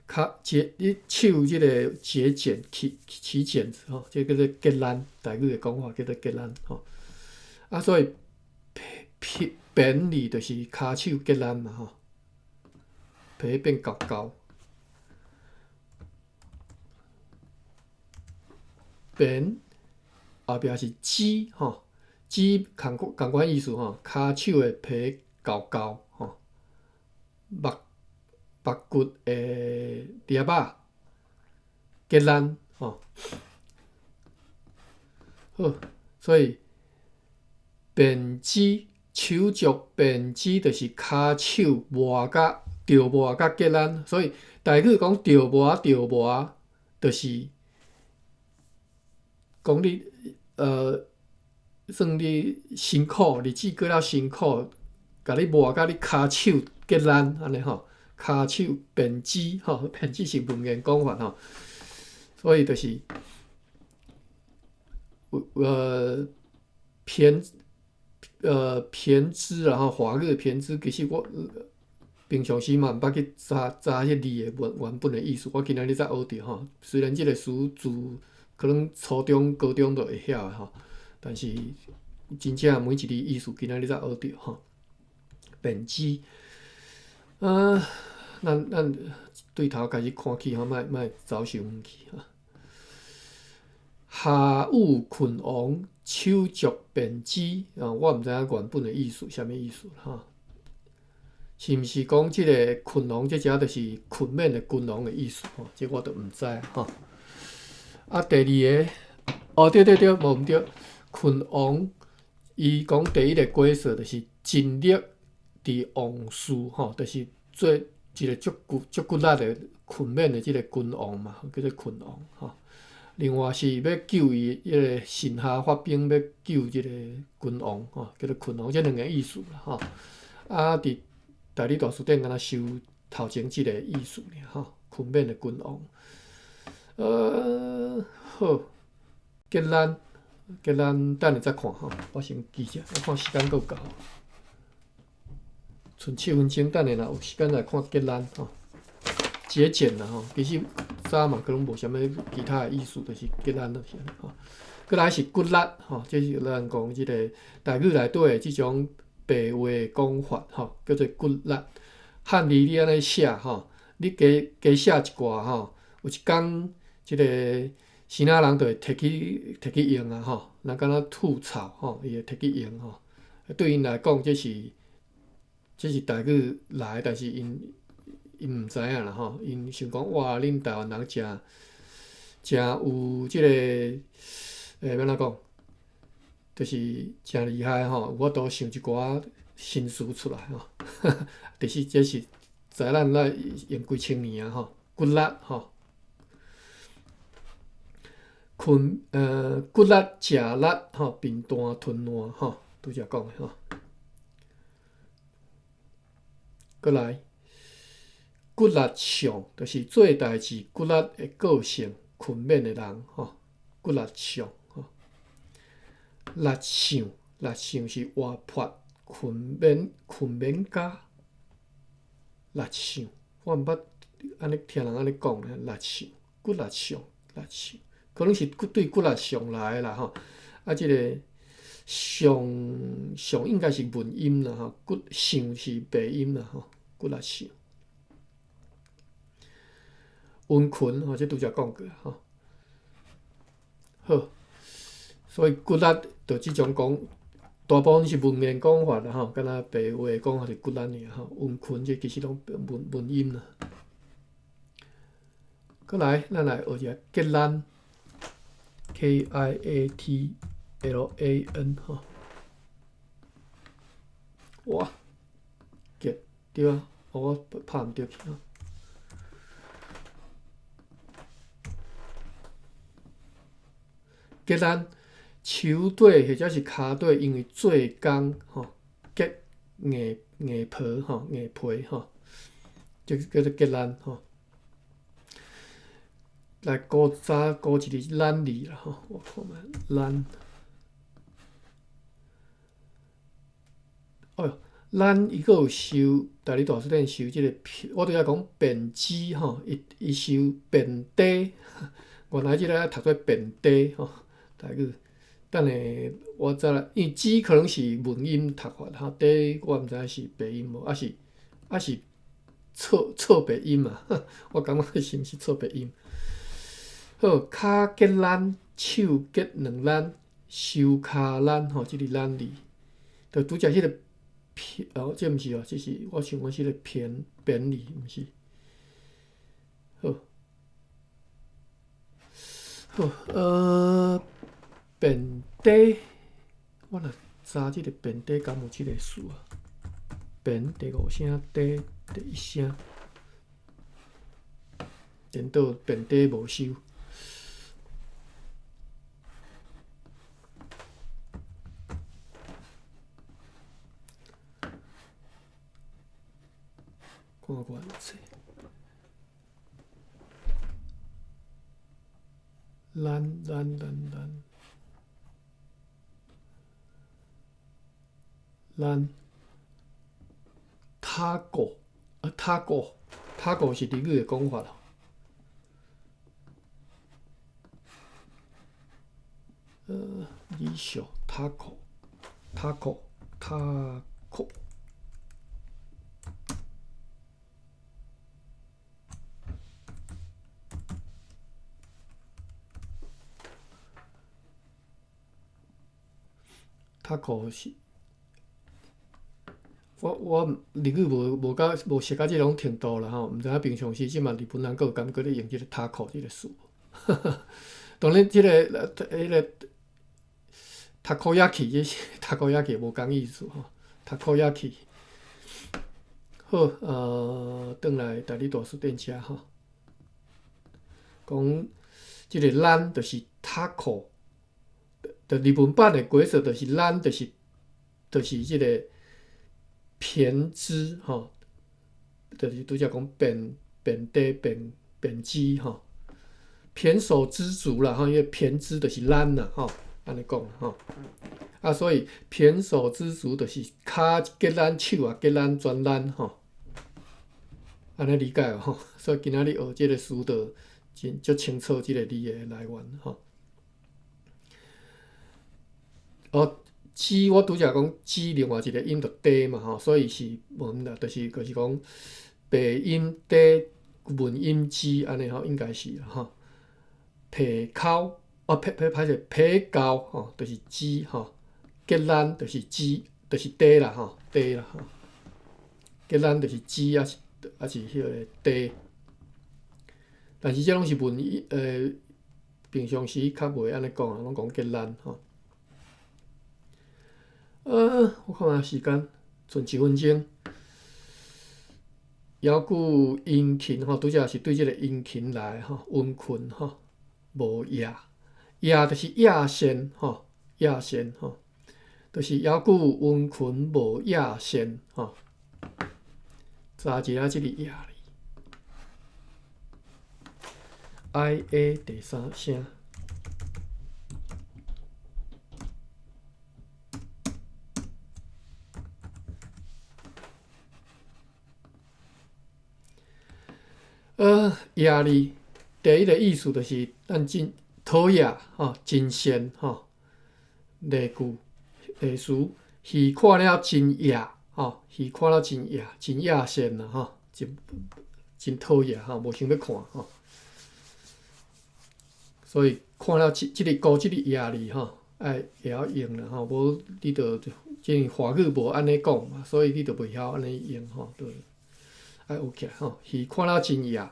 跤节你手这个节俭起起剪子吼，这叫做结懒，台语的讲法叫做结懒吼。啊，所以皮胼字就是跤手结懒嘛吼，皮变厚厚。胼后壁是趾吼，趾仝仝款意思吼，跤手的皮厚厚吼，目目骨的粒仔结懒吼。好，所以胼胝手足胼胝就是跤手磨甲著磨甲结懒，所以台语讲著磨著磨，就是讲你算你辛苦，日子过了辛苦，共你磨甲你跤手结懒按呢吼，跤手胼胝吼，胼胝是文言讲法吼，所以就是有胼胼胝啦吼，华语胼胝，其实我平常时嘛毋捌去查查彼字的原本的意思，我今仔日才学著吼。虽然这个词自可能初中、高中就会晓的吼，但是真正每一字意思今仔日才学著吼。胼胝，咱咱对头开始看起吼，莫莫走伤远去吼。下雨困王，手足胼胝啊，我毋知影原本的意思啥物意思吼。是毋是讲这个困王这只就是困眠的君王的意思吼？这我都毋知吼。啊，第二个，哦，对对对，无毋对，困王伊讲第一个解释就是尽力伫王事吼，就是做一个足骨足骨力的勤勉的这个君王嘛，叫做困王吼。另外是欲救伊彼个臣下发兵欲救这个君王吼，叫做困王，这两个意思啦吼。啊，伫大理大辞典敢若收头前这个意思尔吼，勤勉的君王。好，结懒，结懒，等下再看吼，我先记者，我看时间阁有够，賰7分钟，等下若有时间来看结懒吼，节俭啦吼，其实早嘛可能无啥物其他的意思，就是结懒就是按呢吼。阁来是骨力吼，这是咱讲这个台语内底的这种白话讲法吼，叫做骨力。汉字你按呢写吼，你加加写一寡吼，有一工这个生仔人就会提去提去用啊吼，人敢若吐槽吼，伊会提去用吼。对𪜶来讲，这是台语来，但是𪜶𪜶毋知影啦吼，𪜶想讲哇，恁台湾人诚诚有这个欲按怎讲，就是诚厉害吼，有法度想一寡新词出来吼。其实这是在咱来用几千年啊吼，骨力吼。困骨力食力吼，平淡吞烂吼，拄才讲的吼。阁来，骨力上就是做代志骨力的个性，勤勉的人吼，骨力上吼。力上，力上是活泼、勤勉、勤勉家。力上，我毋捌按呢听人按呢讲咧，力上，骨力上，力上，可能是对骨力上来的啦吼。啊，这个上上应该是文音啦吼，骨上是白音啦吼，骨力上。温群吼，这拄才讲过吼。好，所以骨力就这种讲，大部分是文言讲法啦吼，敢若白话讲法是骨力尔吼。温群这其实拢文文音啦。阁来，咱来学一下结懒，K I A T L A N 吼。哇，對啊，我拍毋著去吼。結難，手底或者是跤底，因為做工吼，結硬硬皮吼，硬皮吼，就叫做結難吼。來古早古一个難字啦吼，我看覓難。哎喲，咱伊閣有收，台語大辭典收這个，我拄才講便紙吼，伊伊收便底，原來這个讀做便底吼，台語。等下我再來，因為紙可能是文音讀法吼，底我毋知影是白音無，抑是抑是錯錯白音啊？我感覺是毋是錯白音？好，跤結難，手結兩難，收跤難吼，這個難字，就拄才彼個。哦，這毋是哦，這是我想講是個偏貶字，毋是。好，好，便底，我若查這個便底，敢有這個詞啊？便第五聲，底第一聲，顛倒便底無收。看我册，咱咱咱咱咱塔果啊，塔果，塔果是日語的講法咯。理想塔果，塔果，塔果。塔可是，我我日語無無到無熟到這種程度啦吼，毋知影平常時這馬日本人閣有感覺咧用這個塔可這個詞。當然，這個彼個タコ焼き，這是タコ焼き無仝意思吼，タコ焼き。好，轉來台語大辭典遮吼，講這個咱就是塔可。就日文版的解說，就是咱就是就是這個胼胝吼，就是拄才講便便底便便肢吼，胼手胝足啦吼，因為胼胝就是咱啦吼，按呢講吼。啊，所以胼手胝足就是跤結咱，手也結咱，全咱吼，按呢理解吼。所以今仔日學這個詞就真足清楚這個字的來源吼。哦，舌我拄才講舌另外一個音就底嘛吼，所以是無毋啦，就是就是講白音底文音舌按呢吼，應該是啦吼。皮口哦，皮皮歹勢，皮膠吼，就是舌吼，結難就是舌，就是底啦吼，底啦吼。結難就是舌，抑是抑是彼個底。但是這攏是文音，平常時較袂按呢講啊，攏講結難吼。我看下時間，剩一分鐘。猶閣殷勤吼，拄才是對這個殷勤來吼，溫困吼，無野，野就是野線吼，野線吼，就是猶閣溫困無野線吼。查一下這個野字，I A 第三聲。野字第一個意思就是咱真討厭吼，真善吼。例句例詞，魚看了真野吼，魚看了真野，真野善啦吼，真真討厭吼，無想欲看吼。所以看了這這个古這個野字吼，愛會曉用啦吼，無你就這華語無按呢講嘛，所以你就袂曉按呢用吼，就愛學起來吼。魚看了真野。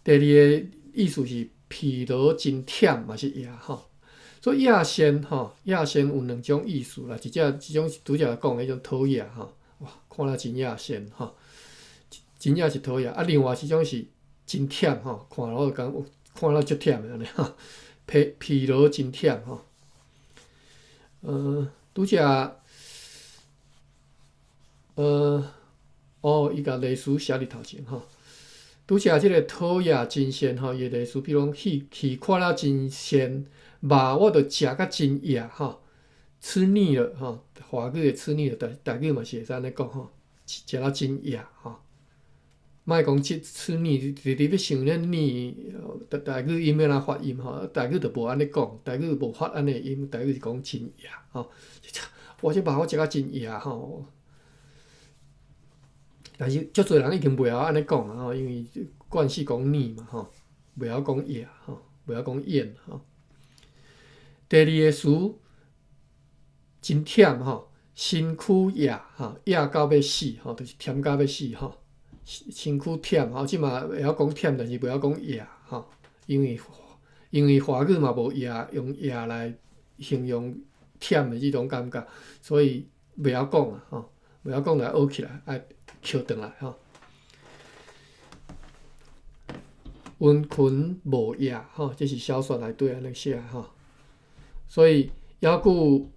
第二個意思是疲勞真忝嘛是野吼，所以野善吼，野善有兩種意思啦，一隻一種是拄才講的彼種討厭吼，哇，看了真野善吼。真正是讨厌。啊，另外一种是真忝吼，看了我就感觉看了足忝的按呢吼，疲疲劳真忝吼。拄才，哦，伊共例词写伫头前吼。拄才這个讨厭真鮮吼，伊的例词，比如讲戏戏看了真鮮，肉我著食甲真厭吼，吃膩了吼，华语的吃膩了，台语嘛是会使按呢讲吼，食了真厭吼。莫讲吃吃膩，直直欲想咧膩，台语音欲按怎发音吼？台语就无按呢讲，台语无发按呢音，台语是讲真厌吼。我这肉我食甲真厌吼。但是足济人已经袂晓按呢讲啊吼，因为惯势讲膩嘛吼，袂晓讲厌吼，袂晓讲厌吼。第二个词真忝吼，身躯厌吼，厌到欲死吼，就是忝到欲死吼。身躯忝吼，这嘛会晓讲忝，但是袂晓讲厌吼，因为华语嘛无厌，用厌来形容忝的这种感觉，所以袂晓讲啊吼，袂晓讲来学起来，爱捡转来吼。温群无厌吼，这是小说内底按呢写吼，所以犹阁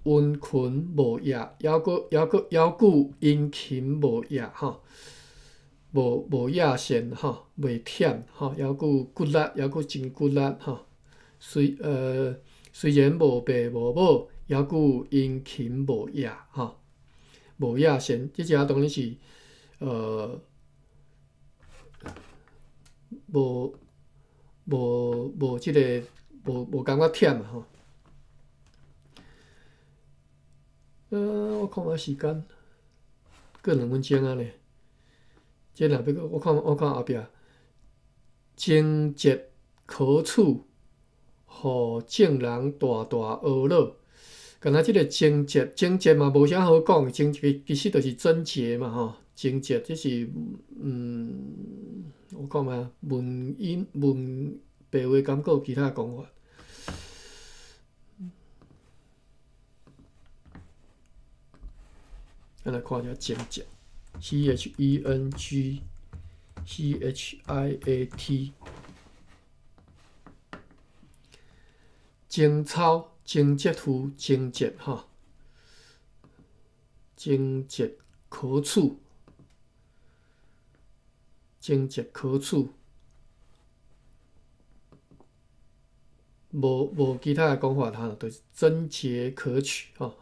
温群无厌，犹阁殷勤无厌吼。无厌倦吼，袂忝吼，犹阁骨力，犹阁真骨力吼。虽然无爸无母，犹阁殷勤无厌吼，无厌倦。这只当然是无无无这个无无感觉忝啊吼。我看下时间，阁2分钟啊呢。这若欲阁，我看后壁，贞节可取，予众人大大懊恼。敢若这个贞节，贞节嘛无啥好讲，贞节其实就是贞洁嘛吼。贞节这是我讲嘛，文音文白话敢阁有其他讲法。咱来看一下贞节。C H E N G C H I A T， 贞操、贞节夫、贞节吼，贞节可取，贞节可取，无其他的讲法哈，就是贞洁可取吼，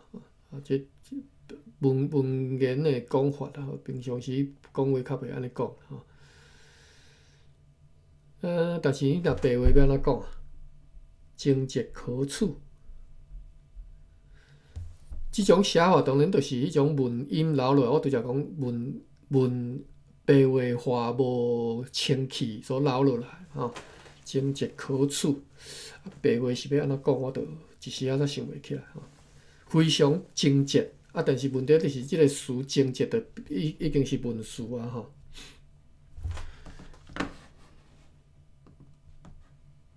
啊这。文言的讲法啊，平常时讲话较袂按呢讲吼。但是你若白话欲按怎讲啊？贞节可取，这种写法当然就是彼种文音留落来。我拄才讲文文白话化无清气所留落来吼。贞节可取，白话是欲按怎讲，我就一时仔才想袂起来吼。非常贞节。啊！但是问题就是这个词贞节的已经是文词啊吼。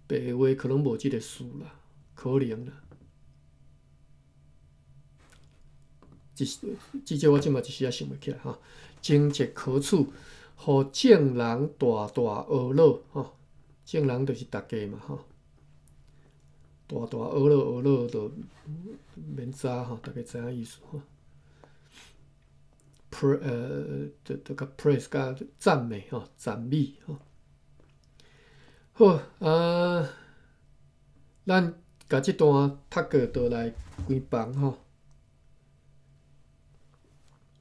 白话可能无这个词啦，可能啦。至少我这马一时也想袂起来吼。贞节可取，予众人大大懊恼吼。众人就是大家嘛吼。大大懊恼懊恼就免知吼，大家知影意思吼。这个 praise 佮赞美吼，赞美吼。好啊，咱共这段读过倒来关房吼，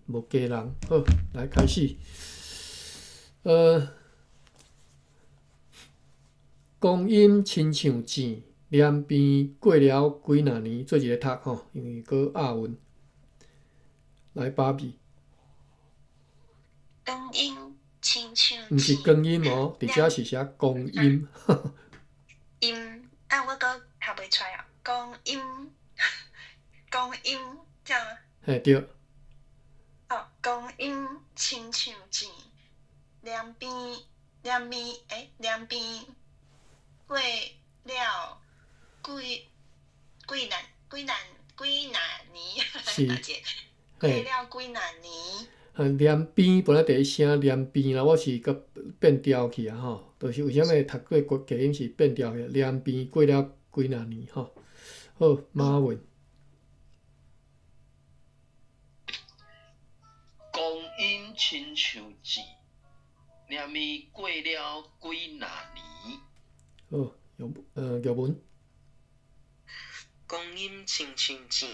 无加人，好，来开始。光阴亲像箭，连边过了几若年，做一个读吼，因为阁押韵。来，芭比。光阴亲像毋是光阴哦，伫遮是写光阴。音啊，我阁读袂出来哦。光阴，光阴，这样吗？嘿，对。哦，光阴亲像箭，两边两边两边过了几几若几若几若年，是。过了几若年。念边本来第一声念边啦，我是阁变调去啊吼，就是为啥物读过过音是变调去？念边过了几若年吼。好，马文。光阴亲像箭，念伊过了几若年。好，玉文。光阴亲像箭，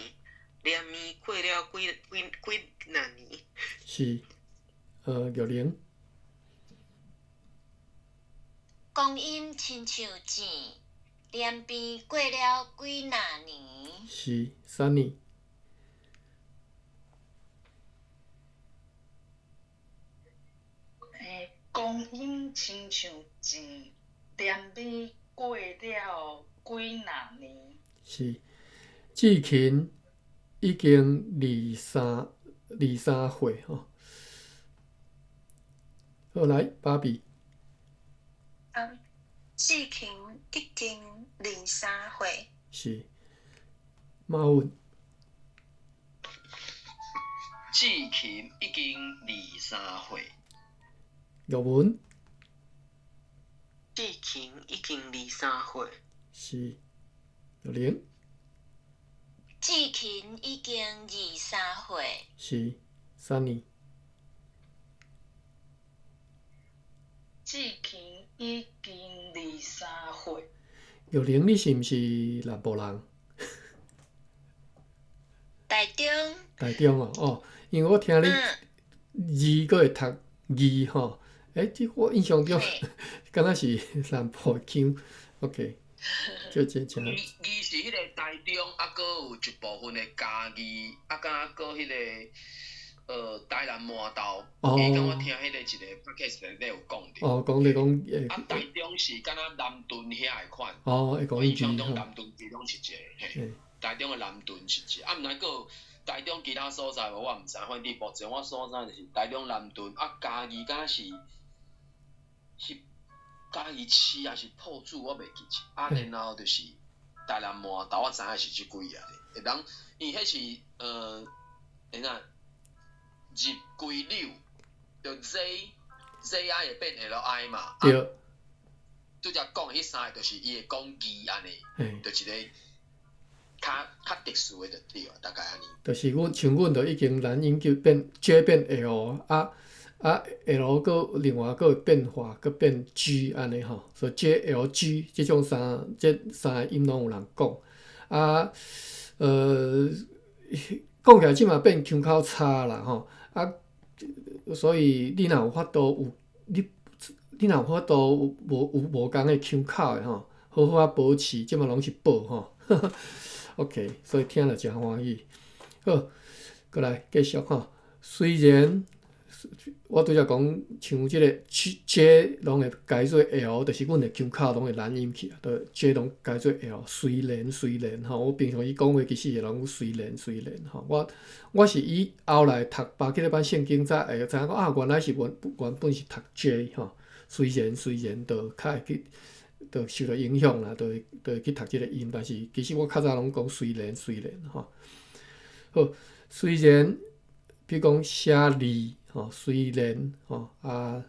念伊过了几几几若年。是，玉玲。光阴亲像箭，念边过了几若年。是，三年。光阴亲像箭，念伊过了几若年。是，志勤已经23岁吼。好，来，芭比。志勤已经23岁。是，马文。志勤已经23岁。玉文。志勤已经23岁。是，玉玲。志勤已经23岁。是，三年。志勤已经23岁。玉玲，你是毋是南部人？台中。台中哦，哦，因为我听你字阁会读字吼，这我印象中敢若是南部腔，OK，就这这。伊是彼个台中，啊，阁有一部分的嘉义，啊，敢阁彼个台南麻豆。哦。伊敢我听彼个一个 podcast 内底有讲著。哦，讲你讲。啊，台中是敢若南屯遐个款。哦，会讲印象中南屯其中是一个，嘿，台中的南屯是一个，啊，毋知阁有台中其他所在无，我毋知。反正目前我所知就是台中南屯，啊，嘉义敢若是嘉义市抑是朴子，我袂记得。啊，然后就是台南麻豆，我知影是这几个。会当，因为彼是会哪入归柳，就 Z Z I 会变 L I 嘛。对。拄才讲彼三个，就是伊会讲字按呢，就一个较较特殊的就对，大概按呢。就是阮像阮就已经南音就变 J 变 L 啊。啊，L 阁另外阁会变化，阁变 G 按呢吼，所以 J、L、G 这种三这三个音拢有人讲。啊，讲起来这嘛变腔口差啦吼。啊，所以你若有法度有你你若有法度有无有无仝的腔口的吼，好好仔保持，这嘛拢是宝吼。OK，所以听了诚欢喜。好，过来继续吼。虽然我拄才讲，像这个 J 拢会改做 L，就是阮的腔口拢会难音去啊，就 J 拢改做 L。虽然虽然吼，我平常时讲话其实会拢虽然虽然吼。我是以后来读巴基勒版圣经才会知影讲啊，原来是原原本是读 J 吼。虽然虽然，就较会去，就受到影响啦，就会就会去读这个音。但是其实我较早拢讲虽然虽然吼。好，虽然，比如讲写字。吼，虽然吼啊，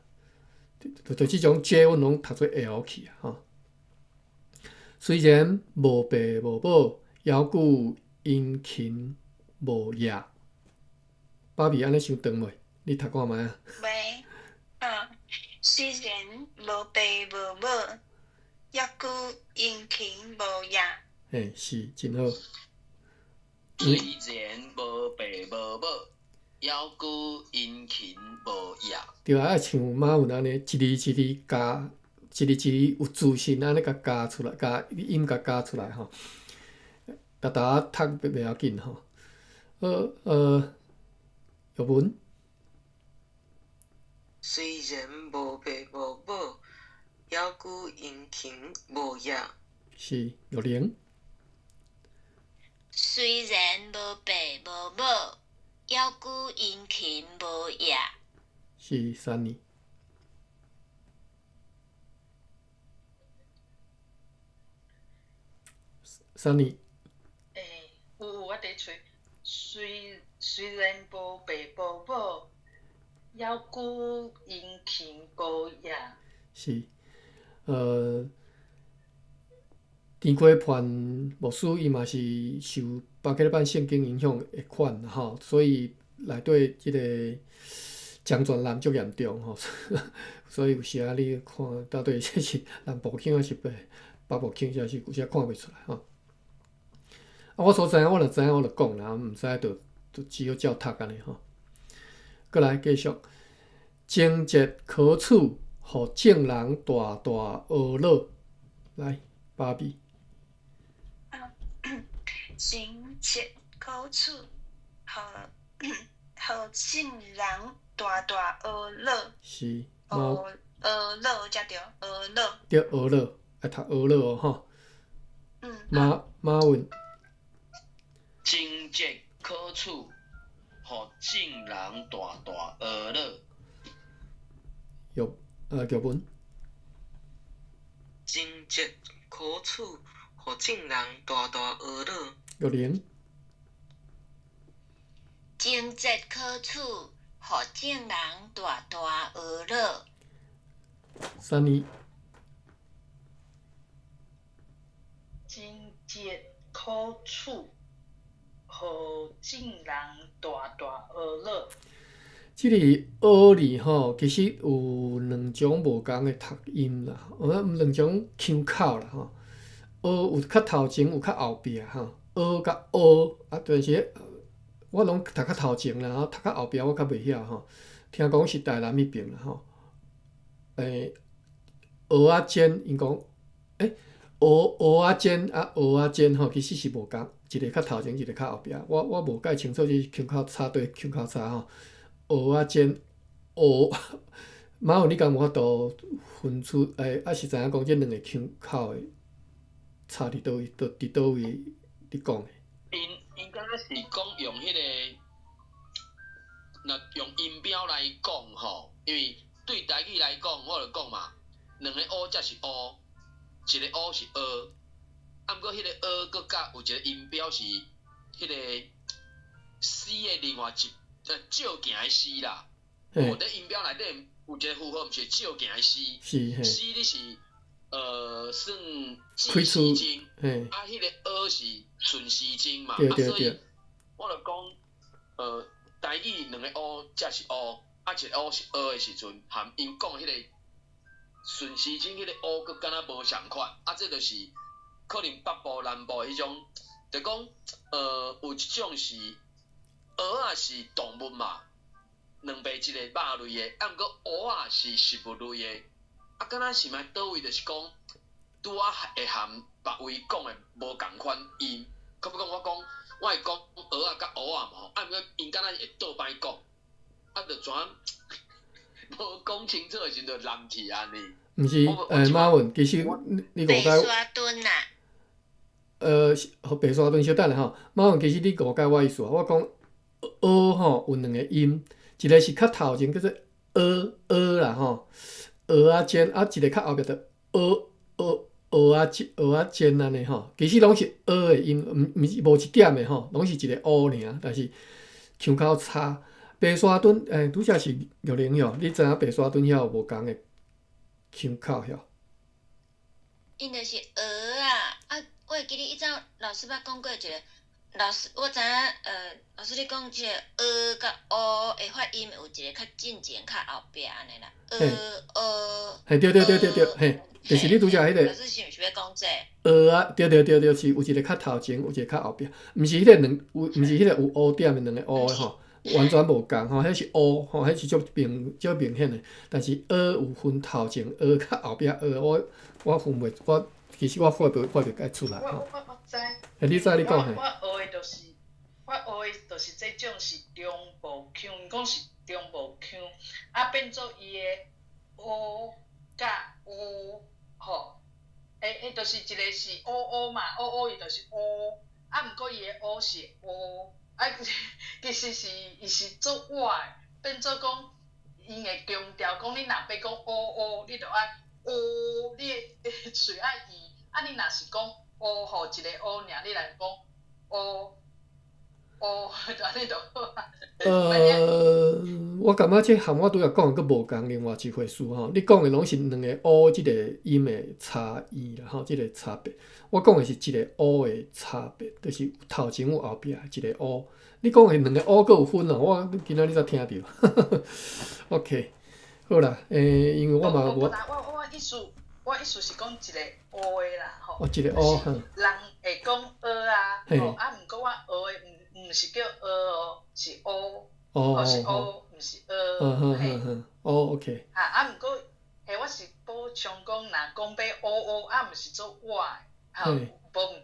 就就这种 J，阮拢读做 L 去啊吼。虽然无爸无母，犹久殷勤无业。芭比按呢伤长袂？你读看觅啊？袂，虽然无爸无母，犹阁殷勤无业。嘿，是真好。虽然无爸无母，犹阁殷勤无业。对啊，爱像马文按呢，一字一字加，一字一字有自信按呢，共加出来，共音共加出来吼。沓沓读袂要紧吼。玉文。虽然无爸无母，犹阁殷勤无业。是玉玲。虽然无爸无母，犹阁殷勤无业。是三年。三年。有我伫揣，虽然无爸无母，猶具殷勤高雅。是，田溪畔牧师伊嘛是受巴克礼版圣经影响的款吼，所以内底这个张全男足严重吼，所以有时仔你看到底这是南部腔抑是北部腔，这是有时看袂出来吼。啊，我所知影，我若知影我就讲啦，毋知就只好照读按呢吼。阁来继续，贞节可耻，予众人大大懊恼。来，芭比。贞节可耻，予众人大大懊恼。是。懊恼才对，懊恼。对，懊恼，爱读懊恼哦，吼。马文。贞节可耻，予众人大大懊恼。玉文。贞节可耻，予众人大大懊恼。玉玲。贞节可耻，予众人大大懊恼。三妮。贞节可耻，予众人大大懊恼。这个“懊”字吼，其实有两种无仝的读音啦，有两种腔口啦吼。懊有较头前，有较后壁吼。懊佮乌啊，但是我拢读较头前啦，读较后壁我较袂晓吼。听讲是台南彼爿啦吼。蚵仔煎，𪜶讲，蚵仔煎啊，蚵仔煎吼，其实是无仝，一个较头前，一个较后壁。我无介清楚这是腔口差佗腔口差吼。蚵仔煎，蚵，马文你敢有法度分出？抑是知影讲这两个腔口的差伫佗位？佗伫佗位？你讲的。𪜶敢若是讲用彼个，若用音标来讲吼，因为对台语来讲，我就讲嘛，两个乌才是乌，一个乌是蚵，啊，毋过彼个蚵阁佮有一个音标是彼个 C 的另外一照镜的 C 啦。哦，伫音标内底有一个符号，毋是照镜的 C。是 C 你是算逆时针，啊，彼个蚵是顺时针嘛，啊，所以我就讲，台语两个乌才是乌，啊，一个乌是蚵的时阵，含𪜶讲彼个顺时针彼个乌，阁敢若无仝款，啊，这就是可能北部南部彼种，就讲，有一种是蚵仔是动物嘛，两白一个肉类的，啊，毋过乌仔是食物类的。啊，敢若是毋佗位就是讲，拄仔会含别位讲的无仝款音。可比讲，我讲，我会讲蚵仔佮乌仔嘛吼，啊，毋过𪜶敢若会倒摆讲，啊，就怎无讲清楚的时阵就滥去按呢。毋是，马文，其实你误解。白沙屯啊。白沙屯小等下吼，马文，其实你误解我意思啊。我讲蚵吼有两个音，一个是较头前叫做蚵蚵啦吼。蚵仔煎啊，一个较后壁就蚵蚵蚵仔煎蚵仔煎按呢吼，其实拢是蚵的音，毋是无一点的吼，拢是一个乌尔，但是腔口差。白沙屯拄才是玉玲哟，你知影白沙屯遐有无仝的腔口遐？𪜶就是蚵仔啊！我会记得以前老师捌讲过一个，老师我知影，老师你讲这个蚵佮乌的发音有一个较进前较后壁按呢啦，蚵蚵。嘿，对对对对对，嘿，就是你拄才彼个。老师是毋是欲讲这个？蚵仔，对对对对，是有一个较头前，有一个较后壁，毋是彼个两有，毋是彼个有乌点的两个乌的吼，完全无仝吼，彼是乌吼，彼是足明显的。但是蚵有分头前蚵佮后壁蚵，我分袂，我其实我发袂介出来吼。我知。嘿，你知你讲嘿。我学的就是这种是中部腔，讲是中部腔，啊变做伊的乌佮乌吼，就是一个是乌乌嘛，乌乌伊就是乌，啊毋过伊的乌是乌，啊其实是伊是做倚的，变做讲𪜶会强调讲你若欲讲乌乌，你著爱乌，你的喙爱圆，啊你若是讲乌吼一个乌尔，你来讲乌。哦，就按呢就好啊。我感覺這和我拄才講的閣無仝另外一回事吼。你講的攏是兩个 O 這個音的差異啦吼，這個差別。我講的是一個 O 的差別，就是頭前有後壁一個 O。你講的兩個 O 閣有分哦，我今仔日才聽著。OK，好啦，因為我嘛無。我我意思是講一個 O 的啦，吼。哦，一個 O，人會講蚵啊，吼啊，毋過我學的毋是叫蚵哦，是 O。哦，是 O，毋是蚵。嗯哼，哦，OK。啊啊，毋過，嘿，我是補充講，若講欲烏烏，啊，毋是做倚的，吼，無毋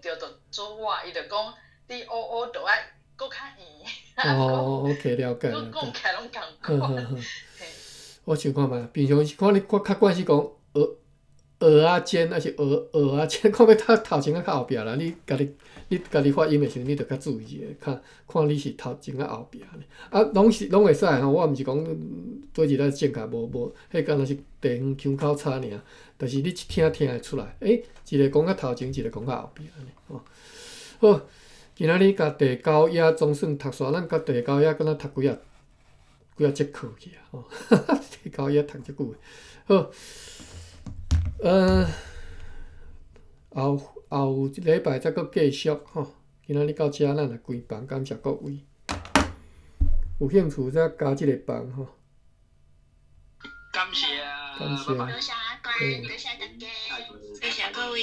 對，就做倚，伊就講你烏烏就愛閣較圓。哦，OK，了解了解。講起來攏仝款。我想看覓，平常時看你我較慣是講蚵蚵仔煎，抑是蚵蚵仔煎，看欲頭頭前抑較後壁啦。你家己發音的時陣，你著較注意一下，看看你是頭前抑後壁呢。啊，攏是攏會使吼，我毋是講對一個正確無無，彼敢若是地方腔口差爾。但是你一聽聽會出來，一个講較頭前，一个講較後壁按呢吼。好，今仔日共第九頁總算讀煞，咱共第九頁敢若讀幾仔幾仔節課去啊吼。第九頁讀足久的。好，後後一禮拜再閣繼續吼。今仔日到遮，咱來關房，感謝各位。有興趣再加這個房吼。感謝，感謝，多謝阿關，多謝大家，多謝各位。